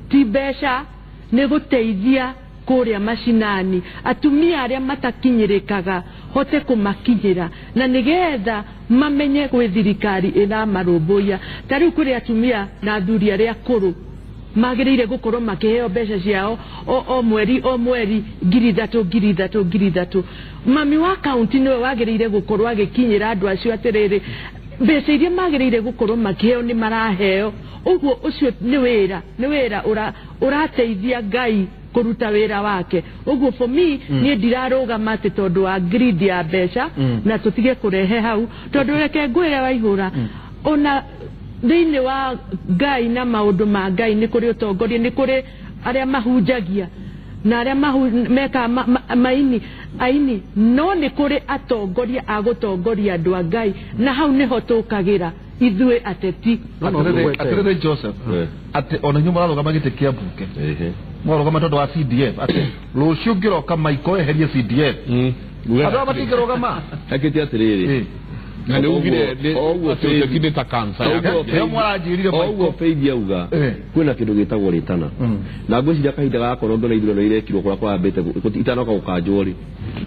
ti mbeca nĩ gũteithia kũrĩa macinani atumia arĩa matakinyĩrĩkaga hote kũmakinyĩra na nĩgetha mamenye gwĩ thirikari ĩramarũmbũiya. Ta rĩu kũrĩ atumia na athuri arĩa akũrũ magĩrĩire gũkorwo makĩheo mbeca ciao o mweri o mweri 3,000 3,000 3,000. Mami wa kaunti nĩwe wagĩrĩire gũkorwo agĩkinyĩra andũ acio atĩrĩrĩ mbeca iria magĩrĩire gũkorwo makĩheo nĩ maraheo. Ũguo ũcio nĩ wĩra ũrateithia Ngai kũruta wĩra wake. Ũguo for me niĩ ndirarũgama atĩ tondũ wa greed ya mbeca na tũtige kũrehe hau tondũ reke ngwĩre Waihũra ona thĩinĩ wa Ngai na maũndũ ma Ngai nĩ kũrĩ ũtongoria nĩ kũrĩ arĩa mahunjagia na arĩa mekaga maini aini no nĩ kũrĩ atongoria a gũtongoria andũ a Ngai na hau nĩho tũkagĩra ithuĩ ateti. Atĩrĩrĩ Joseph atĩ ona inyuĩ mũrarũgama gĩtĩ kĩa mbunge mũrarũgama tondũ wa CDF atĩ rũciũ ngĩroka Maiko eherie CDF andũ aya matingĩrũgama. Akĩte atĩrĩrĩ na nĩ ugire atĩ nĩ ta cancer nĩo mwaranjĩrire Maiko Faith auga kwĩna kĩndũ gĩtagwo rĩtana na ngwĩciria kahinda gaka no ndona ithurano irekirwo kũrĩa kũrambĩte itanoka gũkanjwo rĩ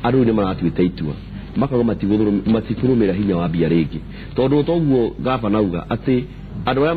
andũ rĩu nĩ maratuĩte itua makaga matikũrũmĩra hinya wa mbia rĩngĩ tondũ toguo gavana auga atĩ andũ arĩa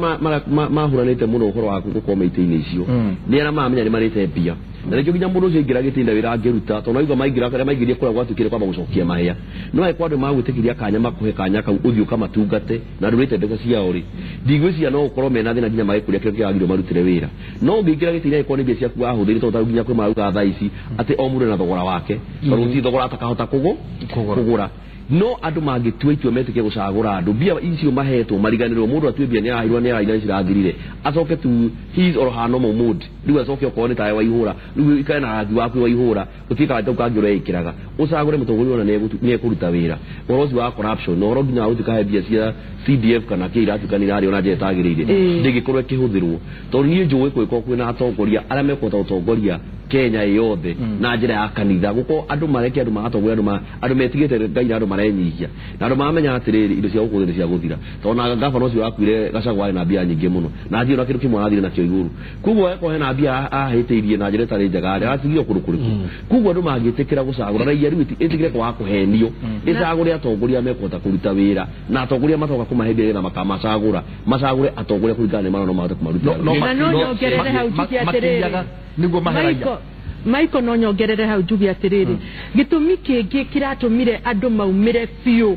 mahuranĩte mũno ũhoro wa gũkorwo mĩtĩ-inĩ icio nĩ arĩa maramenya nĩ marĩte mbia na nĩkĩo nginya mũndũ ũcio aingĩra gĩtĩ-inĩ wĩra angĩruta tondũ auga maingĩra arĩa maingĩrie kũrĩa gwatuĩkire kwamba gũcokia mahĩa no angĩkorwo andũ magwĩtĩkĩria kanya makũhe kanya kau ũthiĩ ũkamatungate na ndũrĩte mbeca ciao rĩ ndigwĩciria no ũkorwo mena thĩna nginya magĩkũria kĩrĩa kĩragĩrĩirwo marutĩre wĩra no ũngĩingĩra gĩtĩ-inĩ angĩkorwo nĩ mbia ciaku wahũthĩrire tondũ nginya kwĩ marauga thaa ici atĩ o mũndũ ena thogora wake tondũ gũtirĩ thogora atakahota kũgũra No andũ mangĩtua itua metĩkie gũcagũra andũ mbia icio mahetwo mariganĩrwo mũndũ atue mbia nĩarahirwo nĩaraira cirathirire acoke to his or her normal mode rĩu acoke okorwo nĩ tawe waihũra rĩu ikare na rangi waku waihũra gũtirĩ karata kangĩ ũreĩkĩraga ũcagũre mũtongoria ona nĩekũruta wĩra ũhoro ũcio wa corruption na ũhoro nginya wa gũtuĩka he mbia cia CDF kana kĩ iratuĩka nĩ irarĩo na njĩra ĩtagĩrĩire ndĩngĩkorwo ĩkĩhũthĩrwo tondũ niĩ njũĩ kũngĩkorwo kwĩna atongoria arĩa mekũhota gũtongoria Kenya yothe na njĩra ya kanitha gũkorwo andũ mareke andũ magatongoria andũ metigĩte Ngai na andũ marenyihia na andũ maramenya atĩrĩrĩ indo cia gũkũ thĩ nĩ cia gũthira tondũ na gabana ũcio wakuire Gachagua arĩ na mbia nyingĩ mũno na ndirĩ na kĩndũ kĩmwe arathire nakĩo igũrũ koguo akorwo hena mbia ahĩtĩirie na njĩra ĩtarĩ njega rĩ aratigire kũndũ kũrĩkũ koguo andũ mangĩtĩkĩra gũcagũra raia rĩu ĩtĩkĩre kwaga kũhenio ĩcagũre atongoria mekũhota kũruta wĩra na atongoria matoka kũmahe mbia nĩgetha makamacagũra macagũre atongoria kũringana nĩ marona no mahote kũmarutĩra wĩra. Na no nyongerere hau njuge atĩrĩrĩ nĩguo maheragia Maiko no nyongerere hau njuge atĩrĩrĩ gĩtũmi kĩngĩ kĩratũmire andũ maumĩre biũ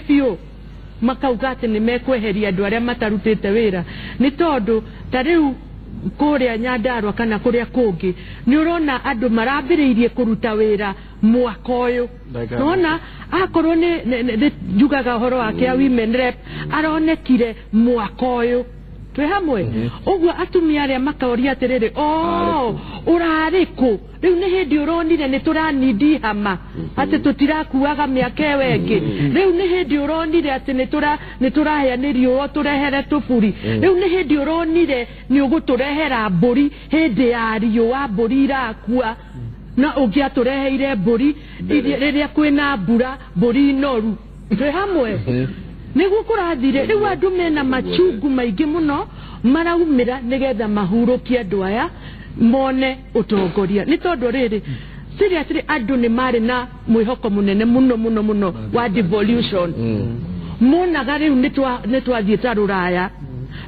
biũ makauga atĩ nĩ mekweheria andũ arĩa matarutĩte wĩra nĩ tondũ ta rĩu kũrĩa Nyandarua kana kũrĩa kũngĩ nĩ ũrona andũ marambĩrĩirie kũruta wĩra mwaka ũyũ nona akorwo nĩ njugaga ũhoro wake a women rep aronekire mwaka ũyũ twĩ hamwe ũguo atumia arĩa makoria atĩrĩrĩ o ũrarĩ kũ rĩu nĩ hĩndĩ ũronire nĩ tũranindi hama atĩ tũtirakuaga mĩaka ĩyo ĩngĩ rĩu nĩ hĩndĩ ũronire atĩ nĩ tũrahĩa nĩ riũa tũrehere tũburi rĩu nĩ hĩndĩ ũronire nĩ ũgũtũrehera mbũri hĩndĩ ya riũa mbũri irakua na ũngĩatũreheire mbũri rĩrĩa kwĩna mbura mbũri noru twĩ hamwe nĩguo kũrathire rĩu andũ mena machungu maingĩ mũno maraumĩra nĩgetha mahurũkie andũ aya mone ũtongoria nĩ tondũ rĩrĩ seriously andũ nĩ marĩ na mwĩhoko mũnene mũno mũno mũno wa devolution monaga rĩu nĩ twathiĩ ta rũraya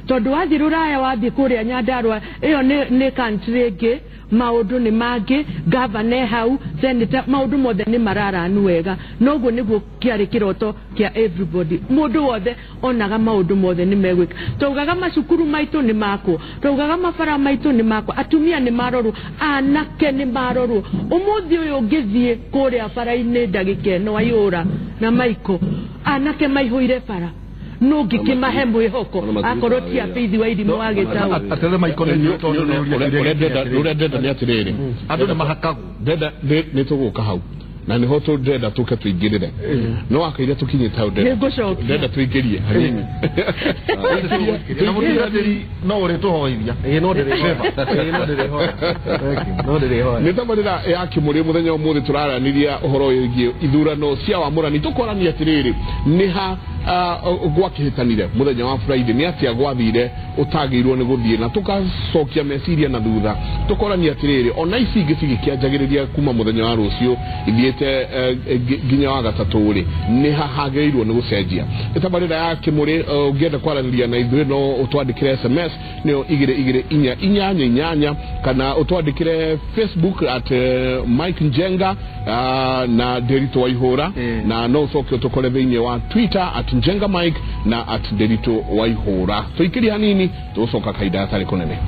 tondũ wathiĩ rũraya wathiĩ kũrĩa Nyandarua ĩyo nĩ country ĩngĩ maũndũ nĩ mangĩ gavana hau senator maũndũ mothe nĩ mararanu wega noguo nĩguo kĩarĩ kĩroto kĩa everybody mũndũ wothe onaga maũndũ mothe nĩ megwĩka twaugaga macukuru maitũ nĩ makwo twaugaga mabara maitũ nĩ makwo atumia nĩ marorwo anake nĩ marorwo ũmũthĩ ũyũ ũngĩthiĩ kũrĩa bara-inĩ ndagĩka ĩno aiyũra na Maiko anake maihũire bara no ngĩkĩmahe mwĩhoko akorwo ti abithi wa irimũ wa gĩtaũ atĩrĩ Maiko nĩ tondũ ũrĩa ndenda nĩ atĩrĩrĩ andũ nĩ mahakagwo ndenda nĩ tũgũka hau na nĩho ndĩrenda tũke tũingĩrĩre no wakaire tũkinyĩte hau ndĩrenda tũingĩrie hanini na mũtungatĩri no ũrĩtũhoithia no ndĩrĩhoya nĩ tabarĩra ya Kĩmũrĩ mũthenya ũmũthĩ tũraranĩria ũhoro wĩgiĩ ithurano cia wamũrani tũkorania atĩrĩrĩ nĩ ha gwakĩhĩtanire mũthenya wa Friday nĩ atĩa gwathire ũtagĩirwo nĩ gũthiĩ na tũgacokia meciria na thutha tũkorania atĩrĩrĩ ona ici ingĩ cigĩkĩanjagĩrĩria kuma mũthenya wa rũciũ ithiĩte nginya wa gatatũ rĩ nĩ ha hagĩrĩirwo nĩ gũcenjia nĩ tabarĩra ya Kĩmũrĩ ũngĩenda kwaranĩria na ithuĩ no ũtwandĩkĩre SMS nĩyo 22488 kana ũtwandĩkĩre Facebook at Mike Njenga na Nderitu Waihũra na no ũcoke ũtũkore thĩinĩ wa Twitter at Njenga Mike na at Nderitu Waihũra tũikĩrie hanini tũgũcoka kahinda gatarĩ kũnene.